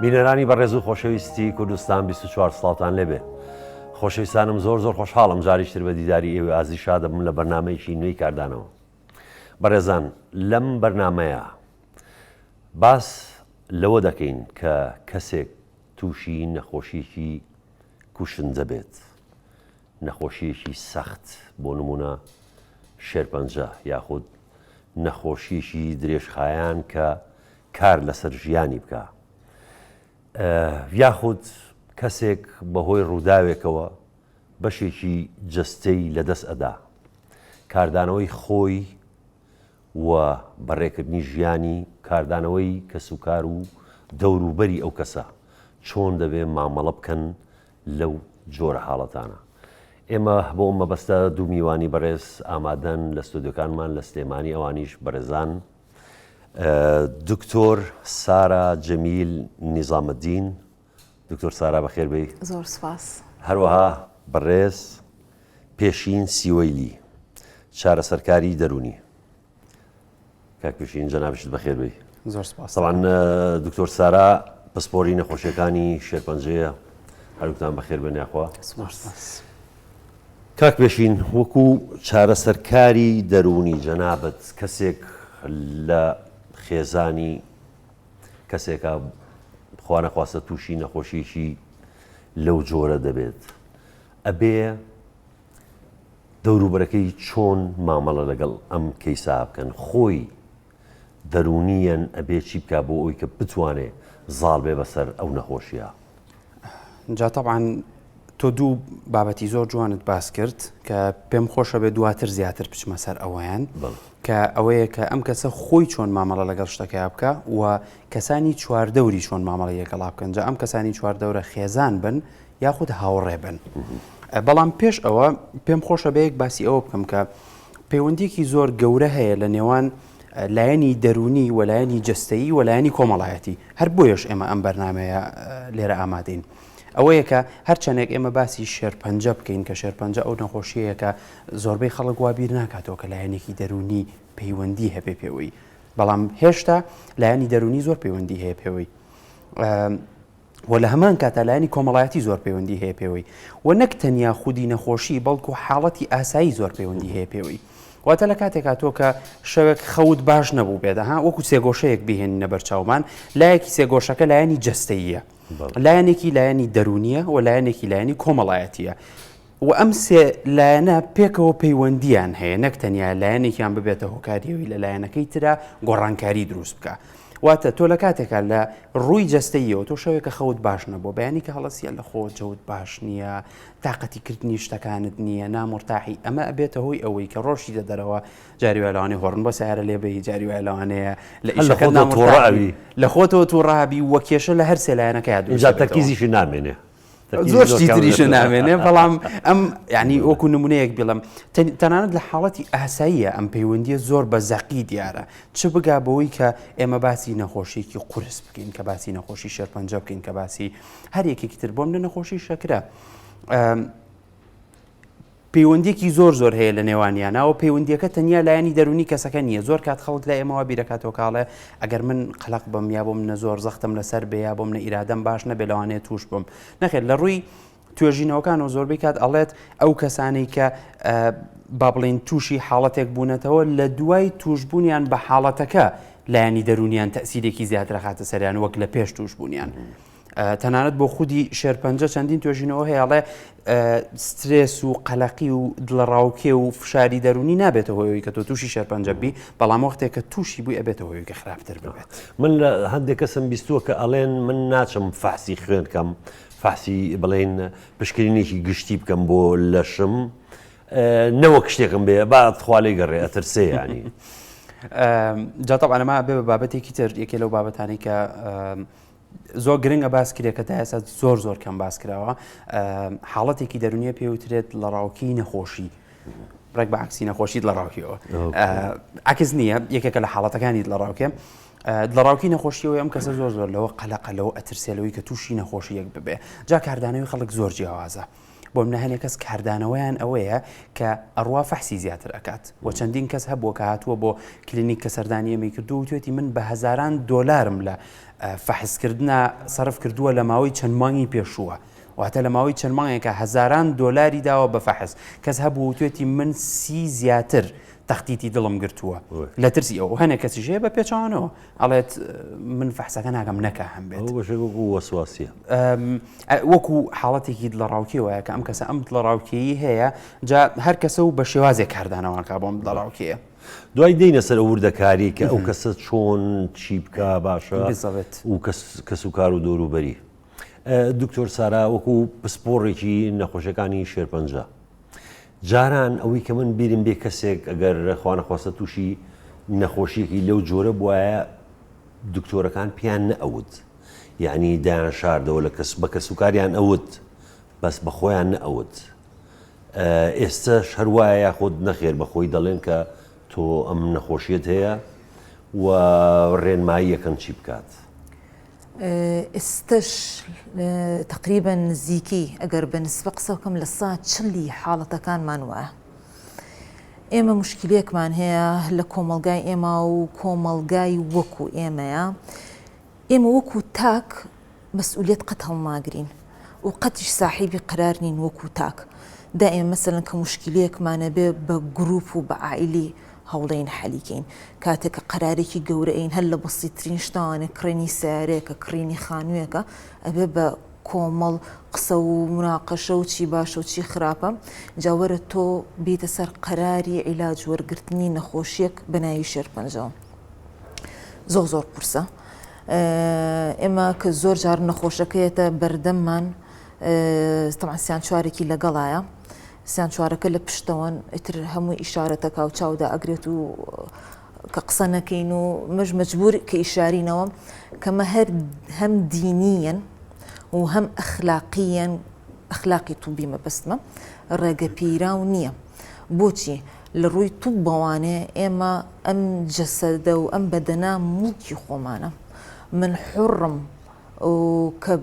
بینەرانی بەڕێز و خۆشەویستی کوردستان 24 سڵاوتان لێبێ خۆشەویستانم زۆر زۆر خۆشحاڵم جاریشتر بە دیداری ئێوە ئازی شادەبم لە بەرنمەیەکی نوێی کاردانەوە بەڕێزان لەم بەرنمەیە باس لەوە دەکەین کە کەسێک تووشی نەخۆشیەکی کوشندە بێت، نەخۆشیەکی سەخت بۆ نموونە شێرپەنجە یاخود نەخۆشیەکی درێژخایان کە کار لەسەر ژیانی بکا یاخود کەسێک بەهۆی ڕووداوێکەوە بەشێکی جەستەی لەدەست ئەدا کاردانەوەی خۆی و بەڕێکردنی ژیانی، کاردانەوەی کەسوکار و دەوروبەری ئەو کەسە چۆن دەبێ مامەڵە بکەن لەو جۆرە حاڵەتانە. ئێمە بۆ ئەم مەبەستە دوو میوانی بەڕێز ئامادەن لە ستۆدیۆکانمان لە سلێمانی ئەوانیش بەڕێزان دکتۆر سارا جەمیل نیزامەدین دکتۆر سارا بەخێر بێی. زۆر سوپاس. هەروەها بەڕێز پێشین سیوەیلی چارەسەرکاری دەروونی. کاک پێشین جەنابیشت بەخێر بێی. زۆر سپاس. تەبعەن دکتۆر سارا پسپۆری نەخۆشیەکانی شێرپەنجەیە. هەردووکتان بەخێر بێن یاخوا. سپاس. کاک پێشین وەکو چارەسەرکاری دەروونی جەنابت کەسێک لە خێزانی کەسێکە خوا نەخواستە تووشی نەخۆشیەکی لەو جۆرە دەبێت ئەبێ دەوروبەرەکەی چۆن مامەڵە لەگەڵ ئەم کەیسا بکەن خۆی دەرونیەن ئەبێ چی بکە بۆ ئەوی کە بتوانێ زاڵ بێ بەسەر ئەو نەخۆشیە. جا تەبعەن تۆ دوو بابەتی زۆر جوانت باس کرد کە پێم خۆشە بێ دواتر زیاتر بچمە سەر ئەوەیان کە ئەوەیە کە ئەم کەسە خۆی چۆن مامەڵە لەگەڵ شتەکەیا بکە و کەسانی چواردەوری چۆن مامەڵی لەگەڵا بکەن جا ئەم کەسانی چواردەورە خێزان بن یاخود هاوڕێ بن بەڵام پێش ئەوە پێم خۆشە بەیەک باسی ئەوە بکەم کە پەیوەندیکی زۆر گەورە هەیە لە نێوان لایەنی دەروونی و لایەنی جەستەیی و لایەنی کۆمەڵایەتی هەر بۆیەش ئێمە ئەم بەرنمەیە لێرە ئامادەین ئەوەیە کە هەرچەندێک ئێمە باسی شێرپەنجە بکەین کە شێرپەنجە ئەو نەخۆشیەیە کە زۆربەی خەڵک وا بیر ناکاتەوە کە لایەنێکی دەروونی پەیوەندی هەبێ پێوەی بەڵام هێشتا لایەنی دەروونی زۆر پەیوەندی هەیە پێوەی و لە هەمان کاتا لایەنی کۆمەڵایەتی زۆر پەیوەندی هەیە پێوەی و نەک تەنیا خودی نەخۆشی بەڵکو حاڵەتی ئاسایی زۆر پەیوەندی هەیە پێوەی واتە لە کاتێکا تۆ کە شەوێک خەوت باش نەبوو بێت ها وەکو سێگۆشەیەک بهێنینە بەرچاومان لایەکی سێگۆشەکە لایەنی جەستەییە لایەنێکی لایەنی دەرونیە و لایەنێکی لایەنی کۆمەڵایەتیە و ئەم سێ لایەنە پێکەوە پەیوەندیان هەیە نەک تەنیا لایەنێکیان ببێتە هۆکاریەوەی لە لایەنەکەی ترا گۆڕانکاری دروست بکە. واتە تۆ لە کاتێکا لە ڕووی جەستەییەوە تۆ شەوێکە خەوت باش نەبووە بەیانی کە هەڵەسیە لە خۆ جەوت باش نییە تااقەتی کردنی شتەکانت نییە نامرتاحی ئەمە ئەبێتە هۆی ئەوەی کە ڕۆژی دە دەرەوە جاری وای لەوانەیە هۆڕن بۆ سیارە لێ بەی جاری وای لەوانەیە لە ئیشەکە تووڕاوی لە خۆتەوە تووڕابی وە کێشە لە هەر سێ لایەنەکە اینجا تەرکیزیشی نامێنێ زۆر شتی تریشە نامێنێ بەڵام ئەم ینی وەکو نمونەیەک بڵم تەنانەت لە حاڵەتی ئاساییە ئەم پەیوەندیە زۆر بە زەقی دیارە چ بگا بەوەی کە ئێمە باسی نەخۆشیێکی قورس بکەین کە باسی نەخۆشی شێرپەنجە بکەین کە باسی هەر یەکێکی تر بۆم لە نەخۆشی شەکرە. پەیوەندیەکی زۆر زۆر هەیە لە نێوانیانا و پەیوەندیەکە تەنیا لایەنی دەروونی کەسەکە نییە زۆر کات خەڵک لای ئێمەوە بیرەکاتەوە کاڵێ ئەگەر من قەلەق بم یا بۆ منە زۆر زەختم لەسەر بێ یا بۆ منە ئیرادەم باش نەبێ لەوانەیە توش بم نەخێر لە ڕووی توێژینەوەکان و زۆربەی کات ئەڵێت ئەو کەسانەی کە با بڵین تووشی حاڵەتێک بوونەتەوە لە دوای توشببوونیان بە حاڵەتەکە لایەنی دەرونیان تەسیرێکی زیاترەخاتە سەریان وەک لە پێش توشببوونیان. تەنانەت بۆ خودی شێرپەنجە چەندین توێژینەوە هەیە ئەڵێ سترێس و قەلەقی و دڵەڕاوکێ و فشاری دەرونی نابێتە هۆی کە تۆ تووشی شێرپەنجە بی بەڵام وەختێک کە تووشی بووی ئەبێتە هۆی کە خراپتر ببێت. من لە هەندێک کەسم بیستووە کە ئەڵێن من ناچم فەحسی خوێن کەم فەحسی بڵێن پشکنینێکی گشتی بکەم بۆ لەشم نەوەک شتێکم بێ با تخوا لێ گەڕێ ئەترسێ ینی. جا طبعا ئەمە بێ بە بابەتێکی تر یەکێ لەو بابەتانەی کە زۆر گرنگە باس کرێ کە تا ئێستا زۆر زۆر کەم باس کراوە حاڵەتێکی دەرونیە پێوترێت لە ڕاوکی نەخۆشی ڕێک بە عکسی نەخۆشیت لە ڕاوکیەوە عکس نییە یەکێکە لە حاڵەتەکانی لە ڕاوکێ لە ڕاوکی نەخۆشیەوە ئەم کەسە زۆر زۆر لەوە قەلەقە لەوە ئەترسێ لەوەی کە تووشی نەخۆشیەک ببێ جا کاردانەوەی خەڵک زۆر جیاوازە. بۆ منە هەنێک کەس کاردانەوەیان ئەوەیە کە ئەڕوا فەحسی زیاتر ئەکات و چەندین کەس هەبووە کە هاتووە بۆ کلینیک کە سەردانی ئێمەی کردووە وتوێتی من بە هەزاران دۆلارم لە فەحسکردنا سەرف کردووە لە ماوەی چەند مانگی پێشووە واتە لە ماوەی چەند مانگێکە هەزاران دۆلاری داوە بە فەحس کەس هەبوو وتوێتی من سی زیاتر تەختیتی دڵم گرتووە لە ترسی ئەو هەنێک کەسیش هەیە بە پێچەوانەوە ئەڵێت من فەحسەکە ناکەم نەکا هەم بێت ئەوە بەشێک وەکو وەسواسیە. وەکو حاڵەتێکی دڵەڕاوکێ وایە کە ئەم کەسە ئەم دڵەڕاوکێی هەیە جا هەر کەسە و بە شێوازێک کاردانەوەکە بۆم دڵەڕاوکێیە. دوای دێینە سەر ئەو وردەکاری کە ئەو کەسە چۆن چی بکا باشە بالضبط. و کەس کەس و کار و دەوروبەری. دکتۆر سارا وەکو پسپۆڕێکی نەخۆشیەکانی شێرپەنجە جاران ئەوەی کە من بیرم بێ کەسێک ئەگەر خوانەخواستە تووشی نەخۆشیەکی لەو جۆرە بواە دکتۆرەکان پێیان نەئەوت یعنی دایان شاردەوە لە کەس بە کەسوکاریان ئەوت بەس بە خۆیان نەئەوت ئێستاش هەروایە یاخود نەخێر بە خۆی دەڵێن کە تۆ ئەم نەخۆشیت هەیە و ڕێنماییەکەن چی بکات. ئێستەش تەقریبەن نزیکەی ئەگەر بە نسبە قسە بکەم لە سا چلی حاڵەتەکانمان وایە. ئێمە مشکلێکمان هەیە لە کۆمەڵگای ئێمە و کۆمەڵگای وەکو ئێمەیە ئێمە وەکو تاک مەسئولیت قەت هەڵناگرین و قەتیش ساحیبی قرار نین وەکو تاک دائیمە مەسەلەن کە مشکلەیەکمانە بێ بە گروپ و بە عائلی هەوڵەین حەلی کەین کاتێک کە قەرارێکی گەورە ئەین هەر لە بەسیترین شتانێ کڕینی سەیارەیەکە کڕینی خانوویەکە ئەبێ بە کۆمەڵ قسە و مناقەشە و چی باشە و چی خراپە جا وەرە تۆ بیتە سەر قەراری عیلاج وەرگرتنی نەخۆشیەک بە ناوی شێرپەنجەوە زۆر زۆر قورسە ئێمە کە زۆر جار نەخۆشەکەیەتە بەردەممان تەبعەن سیان چوارێکی لەگەڵایە سیان چوارەکە لە پشتەوەن ئیتر هەمووی ئیشارەتەکا و چاو دائەگرێت و کە قسە نەکەین و مەش مەجبور کە ئیشارینەوە کەمە هەر هەم دینیەن و هەم ئەخلاقیەن ئەخلاقی طوبی مەبەستمە ڕێگە پیراو نییە بۆچی لە ڕووی طوبەوانێ ئێمە ئەم جەسەدە و ئەم بەدەنە موڵکی خۆمانە من حوڕم و کە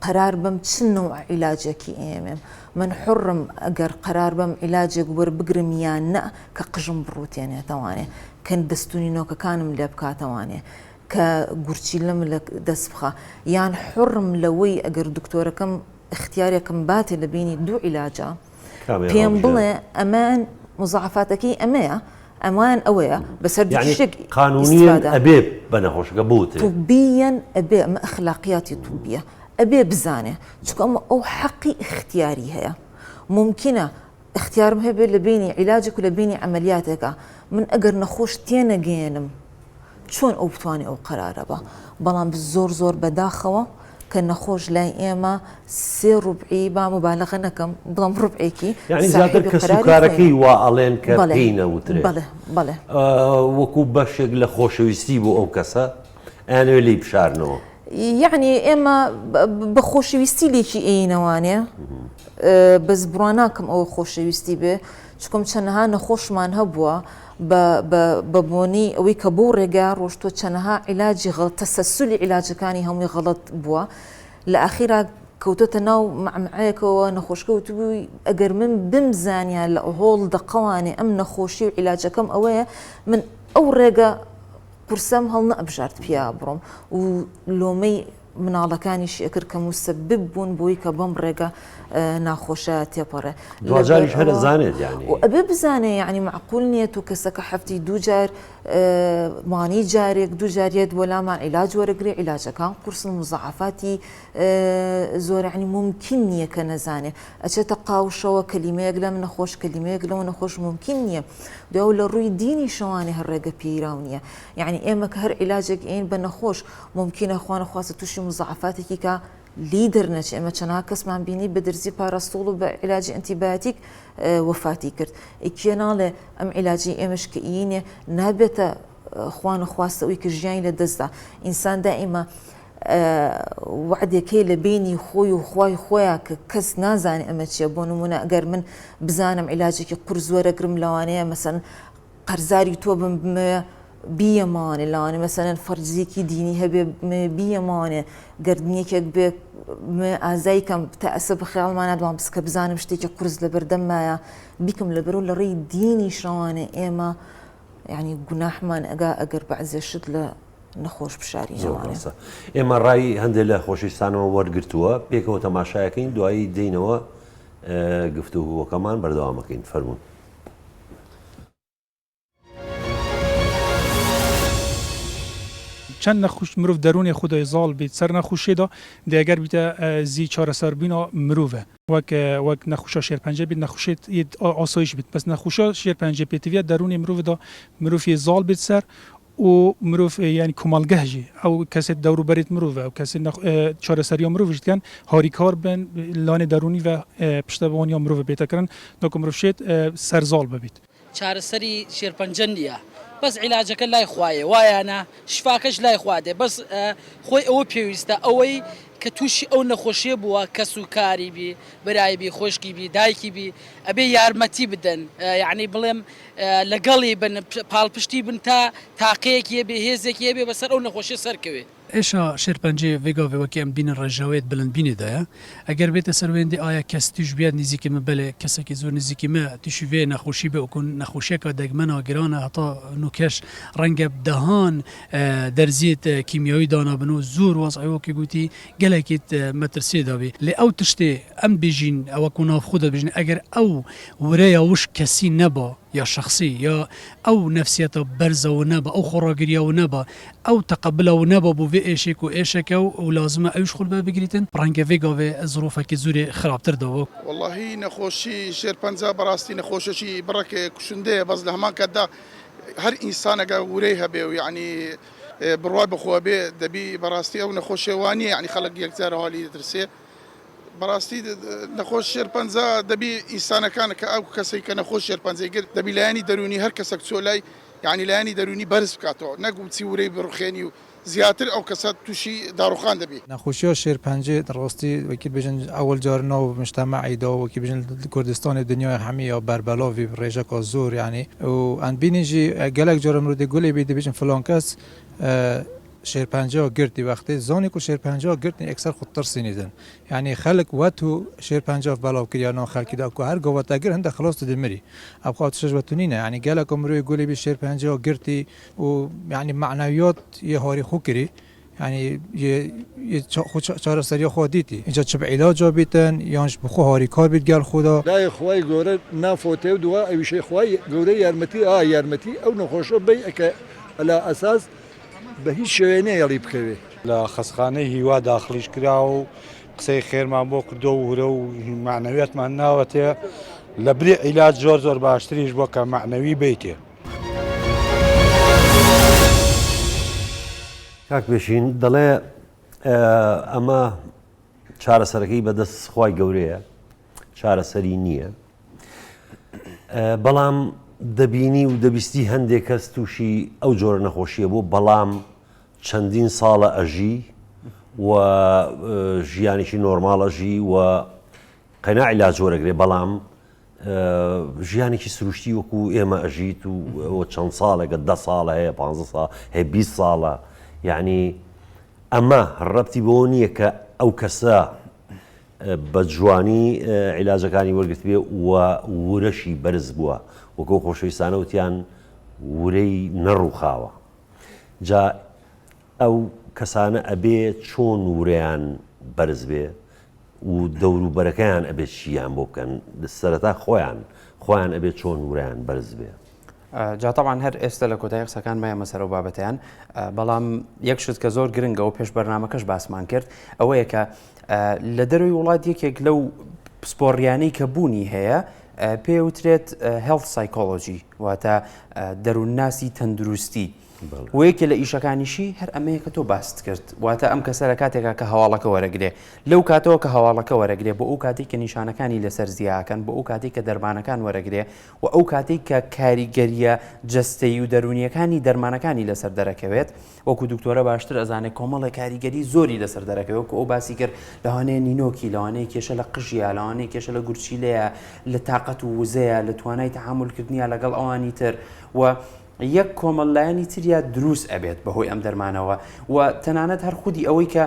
قەرار بەم چ نەوع عیلاجێکی ئێمێم من حوڕم ئەگەر قەرار بەم عیلاجێک وەربگرم یان نە کە قژم بڕوتێنێتەوانێ کە دەستونی نۆکەکانم لێ بکاتەوانێ کە گورچیلەم لە دەست بخا یان حوڕم لەوەی ئەگەر دکتۆرەکەم ئیختیارێکم باتێ لە بینی دوو عیلاجا پێم بڵێ ئەمان مزاعفاتەکەی ئەمەیە ئەمان ئەوەیە بەسەر یعنی شتێک قانونیەن ئەبێ بە نەخۆشەکە بوترێ. طبیەن ئەبێ ئەمە ئەخلاقیاتی طبیە ئەبێ بزانێ چونکە ئەمە ئەو حەقی ئیختیاری هەیە مومکینە ئیختیارم هەبێ لە بینی عیلاجێک و لە بینی عەمەلیاتێکا من ئەگەر نەخۆش تێنەگەیەنم چۆن ئەو بتوانێ ئەو قەرارە بە بەڵام زۆر زۆر بەداخەوە کە نەخۆش لای ئێمە سێ ڕوبعی با موبالەغە نەکەم بڵێم ڕوبعێکی یانی زیاتر ساحێبی قەراری خۆینە. کەسوکارەکەی وا ئەڵێن کە بەڵێ پێی نەوترێ بەڵێ بەڵێ. وەکو بەشێک لە خۆشەویستی بۆ ئەو کەسە ئەیانەوێ لێی بشارنەوە. یەعنی ئێمە بە خۆشەویستی لێکی ئێینەوانێ بەس بڕوا ناکەم ئەوە خۆشەویستی بێ چکم چەنەها نەخۆشمان هەبووە بە بە بە بۆنەی ئەوەی کە بەو ڕێگا ڕۆشتووە چەنەها عیلاجی غەڵەت تەسەلسولی عیلاجەکانی هەمووی غەڵەت بووە لە ئاخیرا کەوتۆتە ناو مەعمەعەیەکەوە نەخۆشکە وتبووی ئەگەر من بمزانیا لە هۆڵ دەقەوانێ ئەم نەخۆشی و عیلاجەکەم ئەوەیە من ئەو ڕێگە قورسەم هەڵنەئەبژارد پیا بڕۆم و لۆمەی مناڵەکانیشی ئەکرد کە موسەبب بوون بۆی کە بەم ڕێگە ناخۆشە تێپەڕێ. دواجاریش هەر ئەزانێت یانی. و ئەبێ بزانێ یانی مەعقول نییە تۆ کەسەکە هەفتی دوو جار مانی جارێک دوو جار یەت بۆ لامان عیلاج وەرەگرێ عیلاجەکان قورسن مزەعەفاتی زۆر یانی مومکین نییە کە نەزانێ ئەچێتە قاوشەوە کەلیمەیەک لەم نەخۆش کەلیمەیەک لەو نەخۆش مومکین نییە دوای لە ڕووی دینیشەوانێ هەر ڕێگە پێیراو نییە یانی ئێمە کە هەر عیلاجێک ئەین بە نەخۆش مومکینە خوا نەخواستە تووشی مزاعەفاتێکی کا لێی دەرنەچێ ئێمە چەنەها کەسمان بینی بە درزی پاراستۆڵ و بە عیلاجی ئەنتیبایۆتیک وەفاتی کرد کێ ناڵێ ئەم عیلاجی ئێمەش کە ئینێ نابێتە خوا نەخواستە ئەوی کە ژیانی لە دەستدا ئینسان دائیمە وعدێکەی لە بینی خۆی و خوای خۆیان کە کەس نازانێ ئەمە چییە بۆ نمونە ئەگەر من بزانم عیلاجێکی قورس وەرەگرم لەوانەیە مەسەن قەرزاری تۆ بم بمەوێ. بیەمانێ لەوانێ مەسەلەن فەرزیەکی دینی هەبێ بیەمانێ گەردنیەکێک بێ ئازای کەم تا ئەسە بە خەیاڵمان نادوام بسکە بزانم شتێکی قورس لەبەردەممایە بیکەم لەبەرو لە ڕێی دینی شەوانێ ئێمە یعنی گوناحمان ئەگا ئەگەر بەعزێ شت لە نەخۆش بشارینەوانێ. ئێمە ڕای هەندێک لە خۆشەویستانەوە وەرگرتووە پێکەوە تەماشایەکەین دوایی دێینەوە گفتوگۆکەمان بەردەوامەکەین فەرموون. چەند نەخوش مرۆڤ دەروونێ خودای زاڵ بیت سەر نەخوشێدا دێ ئەگەر بیتە زی چارەسەر بینا مروڤە وەک وەک نەخوشا شێرپەنجە بیت نەخوشێت یێ ئاسایش بیت بەس نەخوشا شێرپەنجە پێتڤیە دەروونێ مروڤدا مروڤ یێ زاڵ بیت سەر و مروڤ یانی کومەڵگەه ژی ئەو کەسێت دەوروبەرێت مروڤە ئەو کەسێت چارەسەریا مروڤ ژ دکەن هاریکار بن لانێ دەروونی ڤە پشتەوانیا مروڤ بێتە کرن داکو مروڤ شێت سەر زاڵ ببیت. چارەسەری شێرپەنجە نیە بەس عیلاجەکە لای خوایە وایانە شفاکەش لای خوا دێ بەس خۆی ئەوە پێویستە ئەوەی کە تووشی ئەو نەخۆشیە بووە کەس و کاری بی برای بی خۆشکی بی دایکی بی ئەبێ یارمەتی بدەن یعنی بڵێم لەگەڵی بن پاڵپشتی بن تا تاقەیەکی هەبێ هێزێکی هەبێ بەسەر ئەو نەخۆشیە سەرکەوێ. ئێشا شێرپەنجەیە ڤێ گاڤێ وەکی ئەم بینن ڕێژەوەیەت بلند بینێ دایە ئەگەر بێتە سەر وێندێ ئایا کەس تویش بیەت نیزیکی من بەلێ کەسەکی زۆر نیزیکی مە تویشی ڤێ نەخۆشی بێ وەکو نەخۆشیەکا دەگمەنا گرانە هەتا نوکەش ڕەنگە دەهان دەرزیت کیمیاوی دانابن و زۆر وەزعی وەکی گوتی گەلەکیت مەترسیێ دابێ لێ ئەو تشتێ ئەم بێژین وەکو ناوخۆ دەبێژن ئەگەر ئەو ورەیا وش کەسی نەبا یا شەخسی یا ئەو نەفسیەتە بەرزە و نەبا ئەو خۆڕاگریە و نەبا ئەو تەقەبلە و نەبا بۆ ڤێ ئێشێ کو ئێشەکە و لازمە ئەویش خول بە بگریتن ڕەنگە ڤێ گاڤێ زروفەکی زورێ خراپتر داوە. وەڵاهی نەخۆشی شێرپەنجە بەڕاستی نەخۆشێکی بڕەک کوشندەیە بەس لە هەمان کاتدا هەر ئینسانەکە ورەی هەبێ و یەعنی بڕوای بەخۆ هەبێ دەبی بەڕاستی ئەو نەخۆشیە وانیە یەعنی خەڵک یەکجار هەوا لێی دەترسێ بەڕاستی نەخۆش شێرپەنجە دەبی ئینسانەکان کە ئەو کەسەی کە نەخۆش شێرپەنجەی گرت دەبی لایەنی دەروونی هەر کەسەک چۆ لای یانی لایەنی دەروونی بەرز بکاتەوە نەک بچی ورەی بڕوخێنی و زیاتر ئەو کەسە تووشی داڕوخان دەبی. نەخۆشیا شێرپەنجێ ڕاستی وەکی بێژن ئەوەل جار ناو مجتەمەعی دا وەکی بێژن کوردستانێ دنیای هەمی یا بەربەلاڤی ڕێژەکا زۆر یانی و ئەندبینین ژی گەلەک جارە مرۆ دێ گولێ بی دبێژن فلان کەس شێرپەنجە گرتی وەختێ زانی کو شێرپەنجە گرتنی ئێکسەر خود ترسینیدن یانی خەلک وە تو شێرپەنجە بەلاو کریا ناو خەلکی دا کو هەر گاوە تە گر هندە خلاس تو دمری ئەو خوا تشش وە تو نینە یانی گەلەکە مروی گولی بی شێرپەنجە گرتی و یانی مەعنەویات یە هاری خو کری یانی یە یە خو چارەسەریە خو دیتی ئینجا چ عیلاجا بیتن یانش بخو هاری کار بیت گەل خودا. لای خوای گەورە نافۆتێ و دوا ئەویشەی خوای گەورە یارمەتی ئا یارمەتی ئەو نەخۆشە بەی ئەکە ئەلا ئەساس بە هیچ شێوەیە نەیەڵی بکەوێ. لە خەستخانەی هیوا داخڵیش کراوە و قسەی خێرمان بۆ کردووە و ورە و مەعنەویاتمان ناوەتێ لە بری عیلاج زۆر زۆر باشتریش بۆ کە مەعنەوی بیتێ. کاک پێشین دەڵێ ئەمە چارەسەرەکەی بەدەست خوای گەورەیە چارەسەری نییە بەڵام دەبینی و دەبیستی هەندێک کەس تووشی ئەو جۆرە نەخۆشیە بوو بەڵام چەندین ساڵە ئەژی و ژیانێکی نۆرماڵ ئەژی و قەنا عیلاج وەرەگرێ بەڵام ژیانێکی سروشتی وەکو ئێمە ئەژیت و چەند ساڵێکە دە ساڵە هەیە پ ساڵ هەیە 20 ساڵە یعنی ئەمە ڕەبتی بەوە نییە کە ئەو کەسە بە جوانی عیلاجەکانی وەرگرتبێ و ورەشی بەرز بووە وەکو خۆشەویستانە وتیان ورەی نەڕووخاوە جا ئەو کەسانە ئەبێ چۆن ورەیان بەرز بێ و دەوروبەرەکەیان ئەبێ چیان بۆ بکەن سەرەتا خۆیان خۆیان ئەبێ چۆن ورەیان بەرز بێ. جا تەبعەن هەر ئێستا لە کۆتایی قسەکان مایەمە سەر ئەو بابەتەیان بەڵام یەک شت کە زۆر گرنگە و پێش بەرنمەکەش باسمان کرد ئەوەیە کە لە دەروی وڵات یەکێک لەو پسپۆڕیانەی کە بوونی هەیە پێوترێت health psychology واتە دەروونناسی تەندروستی و یەکێ لە ئیشەکانیشی هەر ئەمەیە کە تۆ باست کرد واتە ئەم کەسە لە کاتێکا کە هەواڵەکە وەرەگرێ لەو کاتەوە کە هەواڵەکە وەرەگرێ بۆ ئەو کاتێک کە نیشانەکانی لەسەر زیاکەن بۆ ئەو کاتێک کە دەرمانەکان وەرەگرێ و ئەو کاتێک کە کاریگەریە جەستەیی و دەروونیەکانی دەرمانەکانی لەسەر دەرەکەوێت وەکو دکتۆرە باشتر ئەزانێت کۆمەڵێک کاریگەری زۆری لەسەر دەرەکەوێت وەکو ئەو باسی کرد لەوانەیە نینۆکی لەوانەیە کێشە لە قژیا لەوانەیە کێشە لە گورچیلەیە لە تاقەت و وزەیە لە توانای تەعامولکردنیە لەگەڵ ئەوانی تر و. یەک کۆمەڵ لایەنی تریا دروست ئەبێت بەهۆی ئەم دەرمانەوە و تەنانەت هەر خودی ئەوەی کە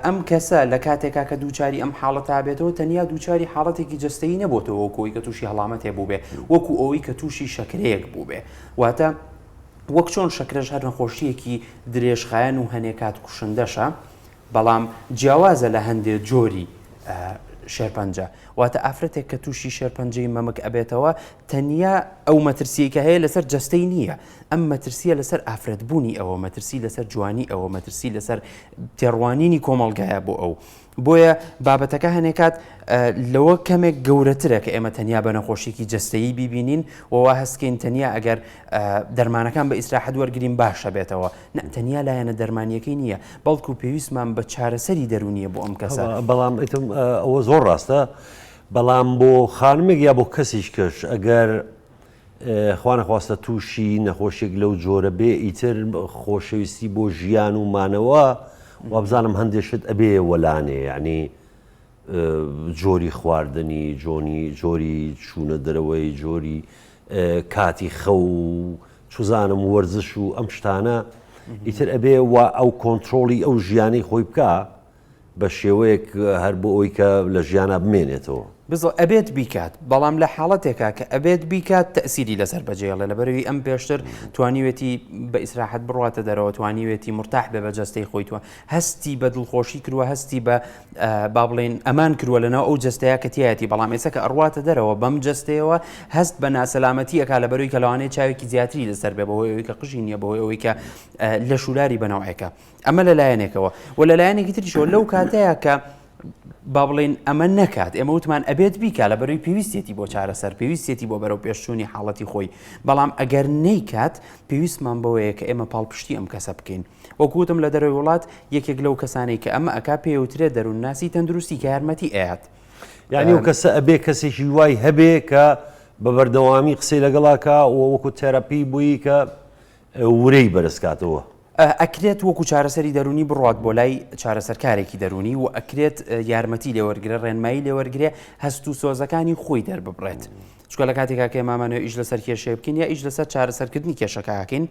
ئەم کەسە لە کاتێکا کە دووچاری ئەم حاڵەتە بێتەوە تەنیا دووچاری حاڵەتێکی جەستەیی نەبۆتەوە وەکو ئەوەی کە تووشی هەڵامەتێ بووبێ وەکو ئەوەی کە تووشی شەکرەیەک بووبێ واتە وەک چۆن شەکرەش هەر نەخۆشییەکی درێژخایەن و هەنێ کات کوشندەشە بەڵام جیاوازە لە هەندێ جۆری شێرپەنجە واتە ئافرەتێک کە تووشی شێرپەنجەی مەمک ئەبێتەوە تەنیا ئەو مەترسیەی کە هەیە لەسەر جەستەی نییە ئەم مەترسیە لەسەر ئافرەتبوونی ئەوە مەترسی لەسەر جوانی ئەوە مەترسی لەسەر تێڕوانینی کۆمەڵگایە بۆ ئەو بۆیە بابەتەکە هەنێکات لەوە کەمێک گەورەترە کە ئێمە تەنیا بە نەخۆشیێکی جەستەیی بیبینین و وا هەستکەین تەنیا ئەگەر دەرمانەکان بە ئیسراحەت وەرگین باشە بێتەوە نە تەنیا لایەنە دەرمانیەکەی نییە بەڵکو پێویستمان بە چارەسەری دەرونیە بۆ ئەم کەسە. بەڵام ئیتم ئەوە زۆر ڕاستە بەڵام بۆ خانمێک یا بۆ کەسیش کەش ئەگەر خوانەخواستە تووشی نەخۆشیێک لەو جۆرە بێ ئیتر خۆشەویستی بۆ ژیان و مانەوە وابزانم هەندێک شت ئەبێ وەلانێ یعنی جۆری خواردنی جۆنی جۆری چوونە دەرەوەی جۆری کاتی خەو چزانم وەرزش و ئەم شتانە ئیتر ئەبێ و ئەو کۆنتترۆڵی ئەو ژیانەی خۆی بکە بە شێوەیەک هەر بۆ ئەوی کە لە ژیانە بمێنێتەوە. بزڵ ئەبێت بیکات بەڵام لە حاڵەتێکا کە ئەبێت بیکات تەئسیری لەسەر بەجێڵێ لەبەرەوی ئەم پێشتر توانیوێتی بە ئیسراحەت بڕواتە دەرەوە توانیوێتی مرتاح بێ بە جەستەی خۆی توە هەستی بە دڵخۆشی کردووە هەستی بە با بڵێین ئەمان کردووە لەناو ئەو جەستەیە کە تیایەتی بەڵام ئێستا کە ئەڕواتە دەرەوە بەم جەستەیەوە هەست بە ناسەلامەتی ئەکا لەبەرەوەی کە لەوانەیە چاوێکی زیاتری لەسەر بێ بەهۆی ئەوەی کە قژی نییە بەهۆی ئەوەی کە لەشولاری بەنەوعێکە ئەمە لە لایەنێکەوە و لە لایەنێکی تریشەوە لەو کاتەیە کە با بڵێین ئەمە نەکات ئێمە وتمان ئەبێت بیکا لە بەروی پێویستێتی بۆ چارەسەر پێویستێتی بۆ بەرەو پێشچوونی حاڵەتی خۆی بەڵام ئەگەر نەیکات پێویستمان بەوەیە کە ئێمە پاڵپشتی ئەم کەسە بکەین وەکو وتم لە دەرەوەی وڵات یەکێک لەو کەسانەی کە ئەمە ئەکا پێوترێ دەروونناسی تەندروستی کە یارمەتی ئەیات. یعنی ئەو کەسە ئەبێ کەسێکی وای هەبێ کە بە بەردەوامی قسەی لەگەڵاکە و وەکو تێراپی بووی کە ورەی بەرزکاتەوە. ئەکرێت وەکو چارەسەری دەروونی بڕوات بۆ لای چارەسەرکارێکی دەروونی و ئەکرێت یارمەتی لێوەرگرە ڕێنمایی لێوەرگرێ هەست و سۆزەکانی خۆی دەرببڕێت چونکە لە کاتێکا کە ئێمامانەوە ئیش لەسەر کێشەیە بکەین یا ئیش لەسەر چارەسەرکردنی کێشەکە ئەکەین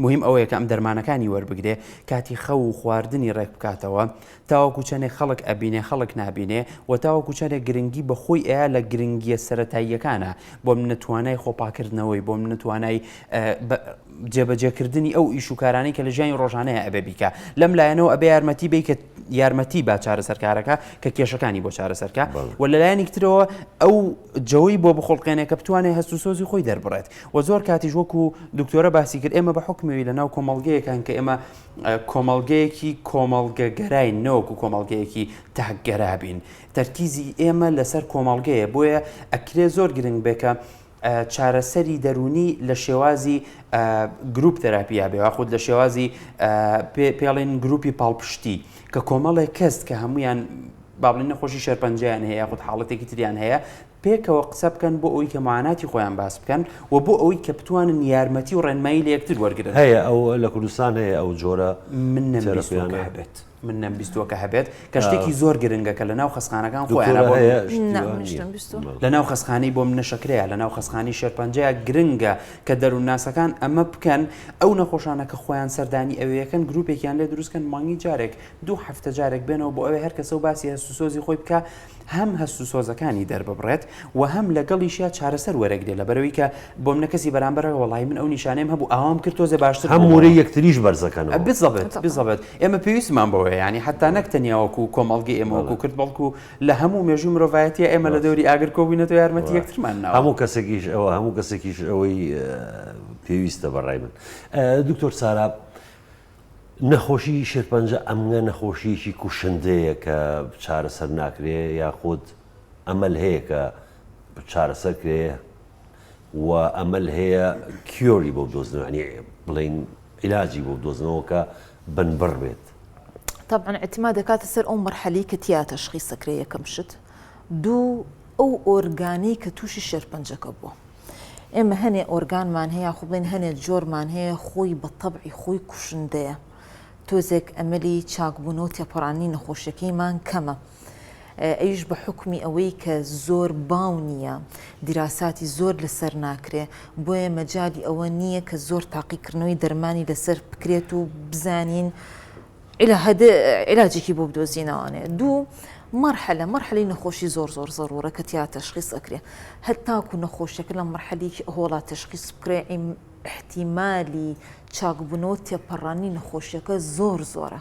موهیم ئەوەیە کە ئەم دەرمانەکانی وەربگرێ، کاتی خەو و خواردنی ڕێک بکاتەوە، تاوەکو چەندێک خەڵک ئەبینێ خەڵک نابینێ و تاوەکو چەندێک گرنگی بە خۆی ئەیا لە گرنگیە سەرەتاییەکانە بۆ منە توانای خۆپاکردنەوەی بۆ منە توانای جێبەجێکردنی ئەو ئیش و کارانەی کە لە ژیانی ڕۆژانەیە ئەبێ بیکا لەم لایەنەوە ئەبێ یارمەتی بی کە یارمەتی با چارەسەرکارەکە کە کێشەکانی بۆ چارەسەرکە و لەلایەنێک ترەوە ئەو جەوەی بۆ بخوڵقێنێ کە بتوانێت هەست و سۆزی خۆی دەربڕێت وە زۆر کاتیش وەکو دکتۆرە باسی کرد ئێمە بە حوکمەوی لە ناو کۆمەڵگەیەکان کە ئێمە کۆمەڵگەیەکی کۆمەڵگەگەراین نەوەکو کۆمەڵگەیەکی تاکگەرا بین تەرکیزی ئێمە لەسەر کۆمەڵگەیە بۆیە ئەکرێ زۆر گرنگ بێ کە چارەسەری دەرونی لە شێوازی group therapy یا بێ یاخود لە شێوازی پێڵێن گروپی پاڵپشتی کە کۆمەڵێک کەس کە هەمویان با بڵێین نەخۆشی شێرپەنجەیان هەیە یاخود حاڵەتێکی تریان هەیە پێکەوە قسە بکەن بۆ ئەوەی کە معاناتی خۆیان باس بکەن و بۆ ئەوەی کە بتوانن یارمەتی و ڕێنمایی لە یەکتر وەرگرن. هەیە ئەو لە کوردستان هەیە ئەو جۆرە من نەمبیستووە کە تێراپیانە؟ هەبێت من نەمبیستووە کە هەبێت کە شتێکی زۆر گرنگە کە لە ناو خەستخانەکان خۆیانە دکتۆرە بۆ هەیە شتی نا وا منیش نییە. نەمبیستووە. لە ناو خەستخانەی بۆ منە شەکرەیە لە ناو خەستخانەی شێرپەنجەیە گرنگە کە دەروونناسەکان ئەمە بکەن ئەو نەخۆشانە کە خۆیان سەردانی ئەوێیەکەن گروپێکیان لێ دروست کەن مانگی جارێک دوو هەفتە جارێک بێنەوە بۆ ئەوێ هەر کەسە و باسی هەست و سۆزی خۆی بکا هەم هەست و سۆزەکانی دەرببڕێت و هەم لەگەڵیشیا چارەسەر وەرەگرێ لەبەرئەوەی کە بۆ منە کەسی بەرامبەر وەڵایی من ئەو نیشانەیم هەبوو ئاوام کرد تۆزێ باشتر هەم بوومەوە. ورەی یەکتریش بەرزەکەنەوە. بزەبت بزەبت ئێمە پێویستمان بەوەیە یانی حەتا نەک تەنیا وەکو کۆمەڵگەی ئێمە وەکو کرد بەڵکو لە هەموو مێژووی مرۆڤایەتیە ئێمە لە دەوری ئاگر کۆبووینەتەوە یارمەتی یەکترمان ناوە. هەموو کەسێکیش ئەوە هەموو کەسێکیش ئەوەی پێویستە بەڕای من. دکتۆر سارا نەخۆشی شێرپەنجە ئەمنگە نەخۆشییەکی کوشندەیە کە چارەسەر ناکرێ یاخود ئەمەل هەیە کە چارەسەر کرێ و ئەمەل هەیە cure ی بۆ بدۆزنەوە یانی بڵێین عیلاجی بۆ بدۆزنەوە کە بنبڕ بێت؟ تەبعەن ئیعتیماد دەکاتە سەر ئەو مەرحەلەی کە تیا تەشخیس دەکرێ یەکەم شت دوو ئەو ئۆرگانەی کە تووشی شێرپەنجەکە بووە. ئێمە هەنێ ئۆرگانمان هەیە یاخۆ بڵێین هەنێ جۆرمان هەیە خۆی بە تەبعی خۆی کوشندەیە تۆزێک ئەمەلی چاکبوونەوە تێپەڕاندنی نەخۆشیەکەیمان کەمە. ئەویش بە حوکمی ئەوەی کە زۆر باو نییە، دیراساتی زۆر لەسەر ناکرێ، بۆیە مەجالی ئەوە نییە کە زۆر تاقیکردنەوەی دەرمانی لەسەر بکرێت و بزانین عیلاجێکی بۆ بدۆزینەوانێ. دوو، مەرحەلە، مەرحەلەی نەخۆشی زۆر زۆر زەڕوورە کە تیا تەشخیس ئەکرێ. هەتاکوو نەخۆشیەکە لە مەرحەلەیەکی ئەهۆڵا تەشخیس بکرێ، ئیحتیمالی چاکبوونەوە تێپەڕاندنی نەخۆشیەکە زۆر زۆرە.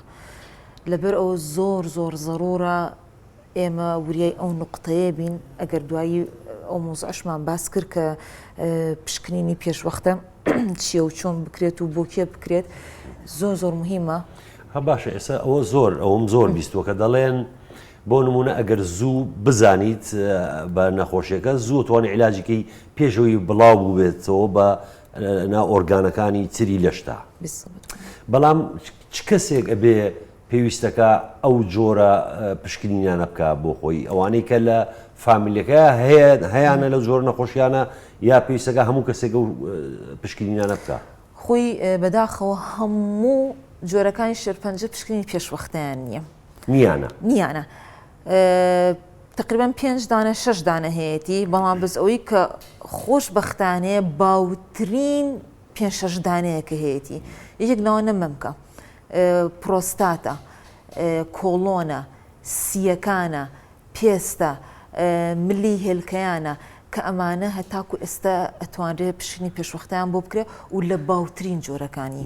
لەبەر ئەوە زۆر زۆر زەڕوورە ئێمە وریای ئەو نوقتەیە بین، ئەگەر دوایی ئەو مەوزوعەشمان باس کرد کە پشکنینی پێشوەختە چییە و چۆن بکرێت و بۆ کێ بکرێت زۆر زۆر مهمە. ها باشە ئێستا ئەوە زۆر ئەوم زۆر بیستووە کە دەڵێن بۆ نمونە ئەگەر زوو بزانیت بە نەخۆشیەکە زوو توانی عیلاجیکەی پێشەوەی بڵاو بووبێتەوە بە نا ئۆرگانەکانی تری لەشتا بەڵام چ کەسێک ئەبێ پێویستەکە ئەو جۆرە پشکنینانە بکا بۆ خۆی ئەوانەی کە لە فامیلەکە هەیە هەیانە لەو جۆرە نەخۆشیانە یا پێویستەکە هەموو کەسێک ئەو پشکنینانە بکا؟ خۆی بەداخەوە هەموو جۆرەکانی شێرپەنجە پشکنینی پێشوەختەیان نییە. نییانە. نییانە. تقریبا پێنج دانە شەش دانە هەیەتی بەڵام بەس ئەوەی کە خۆشبەختانەیە باوترین پێنج شەش دانەیە کە هەیەتی یەکێک لەوانە مەمکە. پرۆستاتە، کۆڵۆنە، سییەکانە، پێستە، ملی هێلکەیانە، کە ئەمانە هەتاکو ئێستا ئەتوانرێت پشکنینی پێشوەختەیان بۆ بکرێت و لە باوترین جۆرەکانی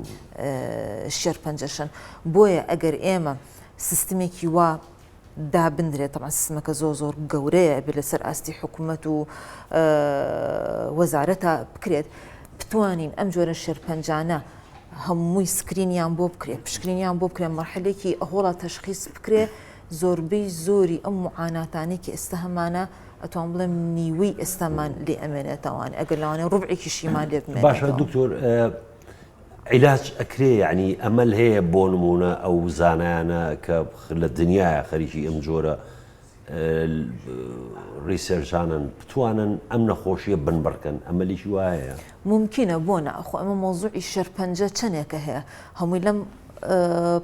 شێرپەنجەشن. بۆیە ئەگەر ئێمە سیستمێکی وا دابنرێت تەبعەن سیستمەکە زۆر زۆر گەورەیە ئەبێت لەسەر ئاستی حکوومەت و وەزارەتە بکرێت بتوانین ئەم جۆرە شێرپەنجانە هەمووی سکرینیان بۆ بکرێت پشکنینیان بۆ بکرێت مەرحەلێکی ئەهۆڵا تەشخیص بکرێ زۆربەی زۆری ئەم معاناتانەی کە ئێستا هەمانە ئەتوان بڵێم نیوەی ئێستامان لێ ئەمێنێتەوان ئەگەر لەوانەیە ڕوبعێکیشیمان لێ بمێنێتەوە. باشە دکتۆر عیلاج ئەکرێ یەعنی ئەمەل هەیە بۆ نموونە ئەو زانایانە کە لە دنیایە خەریکی ئەم جۆرە research انن بتوانن ئەم نەخۆشیە بنبڕکەن ئەمەلیکی وایە؟ مومکینە بۆ نا خۆ ئەمە مەوزوعی شێرپەنجە چەنێکە هەیە هەمووی لەم